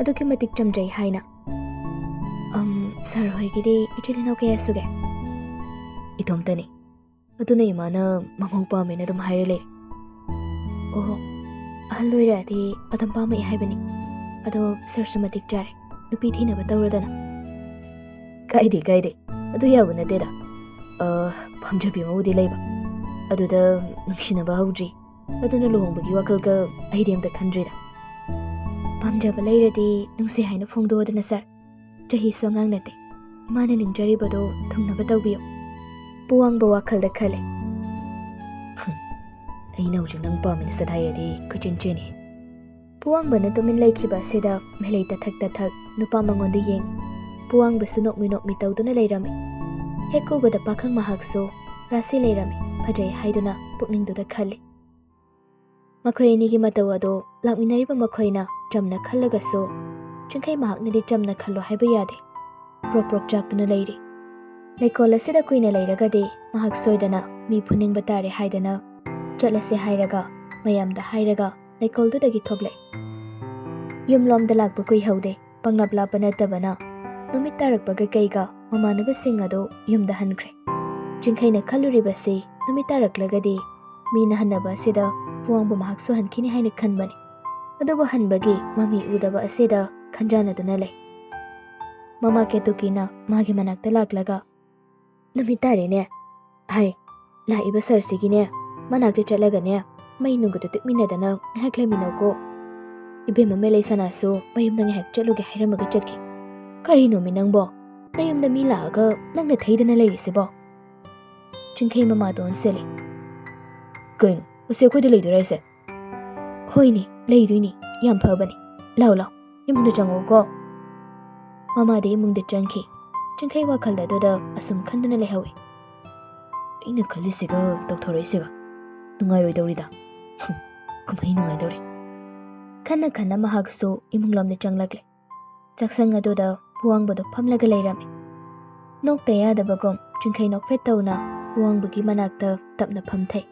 "ꯑꯗꯨꯛꯀꯤ ꯃꯇꯤꯛ ꯆꯝꯖꯩ" ꯍꯥꯏꯅ꯫ "ꯑꯝ, ꯁꯥꯔ ꯍꯣꯏꯒꯤꯗꯤ ꯏꯆꯤꯜ ꯏꯅꯥꯎ ꯀꯌꯥ ꯁꯨꯒꯦ?" "ꯏꯇꯣꯝꯇꯅꯤ꯫ ꯑꯗꯨꯅ ꯏꯃꯥꯅ ꯃꯃꯧ ꯄꯥꯝꯃꯦꯅ ꯑꯗꯨꯝ ꯍꯥꯏꯔ ꯂꯩꯔꯦ꯫" "ꯑꯣꯍꯣ, ꯑꯍꯜ ꯑꯣꯏꯔꯛꯑꯗꯤ ꯑꯗꯨꯝ ꯄꯥꯝꯃꯛꯑꯦ ꯍꯥꯏꯕꯅꯤ꯫ ꯑꯗꯣ ꯁꯥꯔꯁꯨ ꯃꯇꯤꯛ ꯆꯥꯔꯦ, ꯅꯨꯄꯤ ꯊꯤꯅꯕ ꯇꯧꯔꯗꯅ꯫" "ꯀꯥꯏꯗꯦ, ꯀꯥꯏꯗꯦ, ꯑꯗꯨ ꯌꯥꯕ ꯅꯠꯇꯦꯗ꯫ ꯑ, ꯄꯥꯝꯖꯕꯤ ꯑꯃꯕꯨꯗꯤ ꯂꯩꯕ, ꯑꯗꯨꯗ ꯅꯨꯡꯁꯤꯅꯕ ꯍꯧꯗ꯭ꯔꯤ꯫ ꯑꯗꯨꯅ ꯂꯨꯍꯣꯡꯕꯒꯤ ꯋꯥꯈꯜꯒ ꯑꯩꯗꯤ ꯑꯝꯇ ꯈꯟꯗ꯭ꯔꯤꯗ꯫" "ꯄꯥꯝꯖꯕ ꯂꯩꯔꯗꯤ ꯅꯨꯡꯁꯤ ꯍꯥꯏꯅ ꯐꯣꯡꯗꯣꯛꯑꯣꯗꯅ ꯁꯥꯔ꯫ ꯆꯍꯤꯁꯨ ꯑꯉꯥꯡ ꯅꯠꯇꯦ꯫ ꯏꯃꯥꯅ ꯅꯤꯡꯖꯔꯤꯕꯗꯣ ꯊꯨꯡꯅꯕ ꯇꯧꯕꯤꯌꯨ꯫" ꯄꯨꯋꯥꯡꯕ ꯋꯥꯈꯜꯗ ꯈꯜꯂꯦ, "ꯍꯨꯝ, ꯑꯩꯅ ꯍꯧꯖꯤꯛ ꯅꯪ ꯄꯥꯝꯃꯦꯅ ꯁꯠ ꯍꯥꯏꯔꯗꯤ ꯀꯣꯏꯆꯦꯟ ꯆꯦꯟꯅꯤ꯫" ꯄꯨꯋꯥꯡꯕꯅ ꯇꯨꯃꯤꯟ ꯂꯩꯈꯤꯕ ꯑꯁꯤꯗ ꯃꯦꯂꯩ ꯇꯊꯛ ꯇꯊꯛ ꯅꯨꯄꯥ ꯃꯉꯣꯟꯗ ꯌꯦꯡꯉꯤ꯫ ꯄꯨꯋꯥꯡꯕꯁꯨ ꯅꯣꯛꯃꯤ ꯅꯣꯛꯃꯤ ꯇꯧꯗꯨꯅ ꯂꯩꯔꯝꯃꯤ꯫ ꯍꯦꯛ ꯎꯕꯗ ꯄꯥꯈꯪ ꯃꯍꯥꯛꯁꯨ ꯔꯥꯁꯤ ꯂꯩꯔꯝꯃꯤ, ꯐꯖꯩ ꯍꯥꯏꯗꯨꯅ ꯄꯨꯛꯅꯤꯡꯗꯨꯗ ꯈꯜꯂꯤ꯫ ꯃꯈꯣꯏ ꯑꯅꯤꯒꯤ ꯃꯇꯧ ꯑꯗꯨ ꯂꯥꯛꯃꯤꯟꯅꯔꯤꯕ ꯃꯈꯣꯏꯅ ꯆꯝꯅ ꯈꯜꯂꯒꯁꯨ ꯆꯤꯡꯈꯩ ꯃꯍꯥꯛꯅꯗꯤ ꯆꯝꯅ ꯈꯜꯂꯣ ꯍꯥꯏꯕ ꯌꯥꯗꯦ꯫ ꯄ꯭ꯔꯣꯛ ꯄ꯭ꯔꯣꯛ ꯆꯥꯛꯇꯨꯅ ꯂꯩꯔꯤ꯫ ꯂꯩꯀꯣꯜ ꯑꯁꯤꯗ ꯀꯨꯏꯅ ꯂꯩꯔꯒꯗꯤ ꯃꯍꯥꯛ ꯁꯣꯏꯗꯅ ꯃꯤ ꯐꯨꯅꯤꯡꯕ ꯇꯥꯔꯦ ꯍꯥꯏꯗꯅ ꯆꯠꯂꯁꯦ ꯍꯥꯏꯔꯒ, ꯃꯌꯥꯝꯗ ꯍꯥꯏꯔꯒ ꯂꯩꯀꯣꯜꯗꯨꯗꯒꯤ ꯊꯣꯛꯂꯛꯏ꯫ ꯌꯨꯝꯂꯣꯝꯗ ꯂꯥꯛꯄ ꯀꯨꯏꯍꯧꯗꯦ꯫ ꯄꯪꯂꯥꯞ ꯂꯥꯞꯄ ꯅꯠꯇꯕꯅ ꯅꯨꯃꯤꯠ ꯇꯥꯔꯛꯄꯒ ꯀꯩꯒ ꯃꯃꯥꯟꯅꯕꯁꯤꯡ ꯑꯗꯨ ꯌꯨꯝꯗ ꯍꯟꯈ꯭ꯔꯦ꯫ ꯆꯤꯡꯈꯩꯅ ꯈꯜꯂꯨꯔꯤꯕꯁꯤ ꯅꯨꯃꯤꯠ ꯇꯥꯔꯛꯂꯒꯗꯤ ꯃꯤꯅ ꯍꯟꯅꯕ ꯑꯁꯤꯗ ꯄꯨꯋꯥꯡꯕꯨ ꯃꯍꯥꯛꯁꯨ ꯍꯟꯈꯤꯅꯤ ꯍꯥꯏꯅ ꯈꯟꯕꯅꯤ꯫ ꯑꯗꯨꯕꯨ ꯍꯟꯕꯒꯤ ꯃꯃꯤ ꯎꯗꯕ ꯑꯁꯤꯗ ꯈꯟꯖꯥꯟꯅꯗꯨꯅ ꯂꯩ꯫ ꯃꯃꯥ ꯀꯦꯇꯨꯀꯤꯅ ꯃꯥꯒꯤ ꯃꯅꯥꯛꯇ ꯂꯥꯛꯂꯒ, "ꯅꯨꯃꯤꯠ ꯇꯥꯔꯦꯅꯦ꯫ ꯍꯥꯏ, ꯂꯥꯛꯏꯕ ꯁꯥꯔꯁꯤꯒꯤꯅꯦ ꯃꯅꯥꯛꯇ ꯆꯠꯂꯒꯅꯦ ꯃꯩ ꯅꯨꯡꯒꯗꯨ ꯇꯤꯛꯃꯤꯟꯅꯗꯅ ꯉꯥꯏꯍꯥꯛ ꯂꯩꯃꯤꯟꯅꯧꯀꯣ꯫ ꯏꯕꯦꯝꯃ ꯃꯦꯂꯩ ꯁꯅꯥꯁꯨ ꯃꯌꯨꯝꯗ ꯉꯥꯏꯍꯥꯛ ꯆꯠꯂꯨꯒꯦ ꯍꯥꯏꯔꯝꯃꯒ ꯆꯠꯈꯤ꯫ ꯀꯔꯤꯅꯣꯃꯤ ꯅꯪꯕꯣ? ꯅꯌꯨꯝꯗ ꯃꯤ ꯂꯥꯛꯑꯒ ꯅꯪꯅ ꯊꯩꯗꯅ ꯂꯩꯔꯤꯁꯤꯕꯣ?" ꯆꯤꯡꯈꯩ ꯃꯃꯥꯗꯣ ꯑꯣꯟꯁꯤꯜꯂꯤ꯫ "ꯀꯩꯅꯣ, ꯑꯁꯤ ꯑꯩꯈꯣꯏꯗ ꯂꯩꯗꯣꯏꯔꯥ ꯍꯥꯏꯁꯦ?" "ꯍꯣꯏꯅꯦ, ꯂꯩꯗꯣꯏꯅꯤ꯫ ꯌꯥꯝ ꯐꯕꯅꯤ꯫ ꯂꯥꯎ ꯂꯥꯎ, ꯏꯃꯨꯡꯗ ꯆꯪꯉꯛꯎꯀꯣ꯫" ꯃꯃꯥꯗꯤ ꯏꯃꯨꯡꯗ ꯆꯪꯈꯤ꯫ ꯆꯤꯡꯈꯩ ꯋꯥꯈꯜ ꯑꯗꯨꯗ ꯑꯁꯨꯝ ꯈꯟꯗꯨꯅ ꯂꯩꯍꯧꯏ꯫ "ꯑꯩꯅ ꯈꯜꯂꯤꯁꯤꯒ ꯇꯧꯊꯣꯔꯛꯏꯁꯤꯒ ꯅꯨꯡꯉꯥꯏꯔꯣꯏꯗꯧꯔꯤꯗ꯫ ꯍꯨꯝ, ꯀꯨꯝꯍꯩ ꯅꯨꯡꯉꯥꯏꯗꯧꯔꯤ꯫" ꯈꯟꯅ ꯈꯟꯅ ꯃꯍꯥꯛꯁꯨ ꯏꯃꯨꯡꯂꯣꯝꯗ ꯆꯪꯂꯛꯂꯦ꯫ ꯆꯥꯛꯁꯪ ꯑꯗꯨꯗ ꯄꯨꯋꯥꯡꯕꯗꯣ ꯐꯝꯂꯒ ꯂꯩꯔꯝꯃꯤ꯫ ꯅꯣꯛꯇ ꯌꯥꯗꯕꯒꯨꯝ ꯆꯤꯡꯈꯩ ꯅꯣꯛꯐꯦꯠ ꯇꯧꯅ ꯄꯨꯋꯥꯡꯕꯒꯤ ꯃꯅꯥꯛꯇ ꯇꯞꯅ ꯐꯝꯊꯩ꯫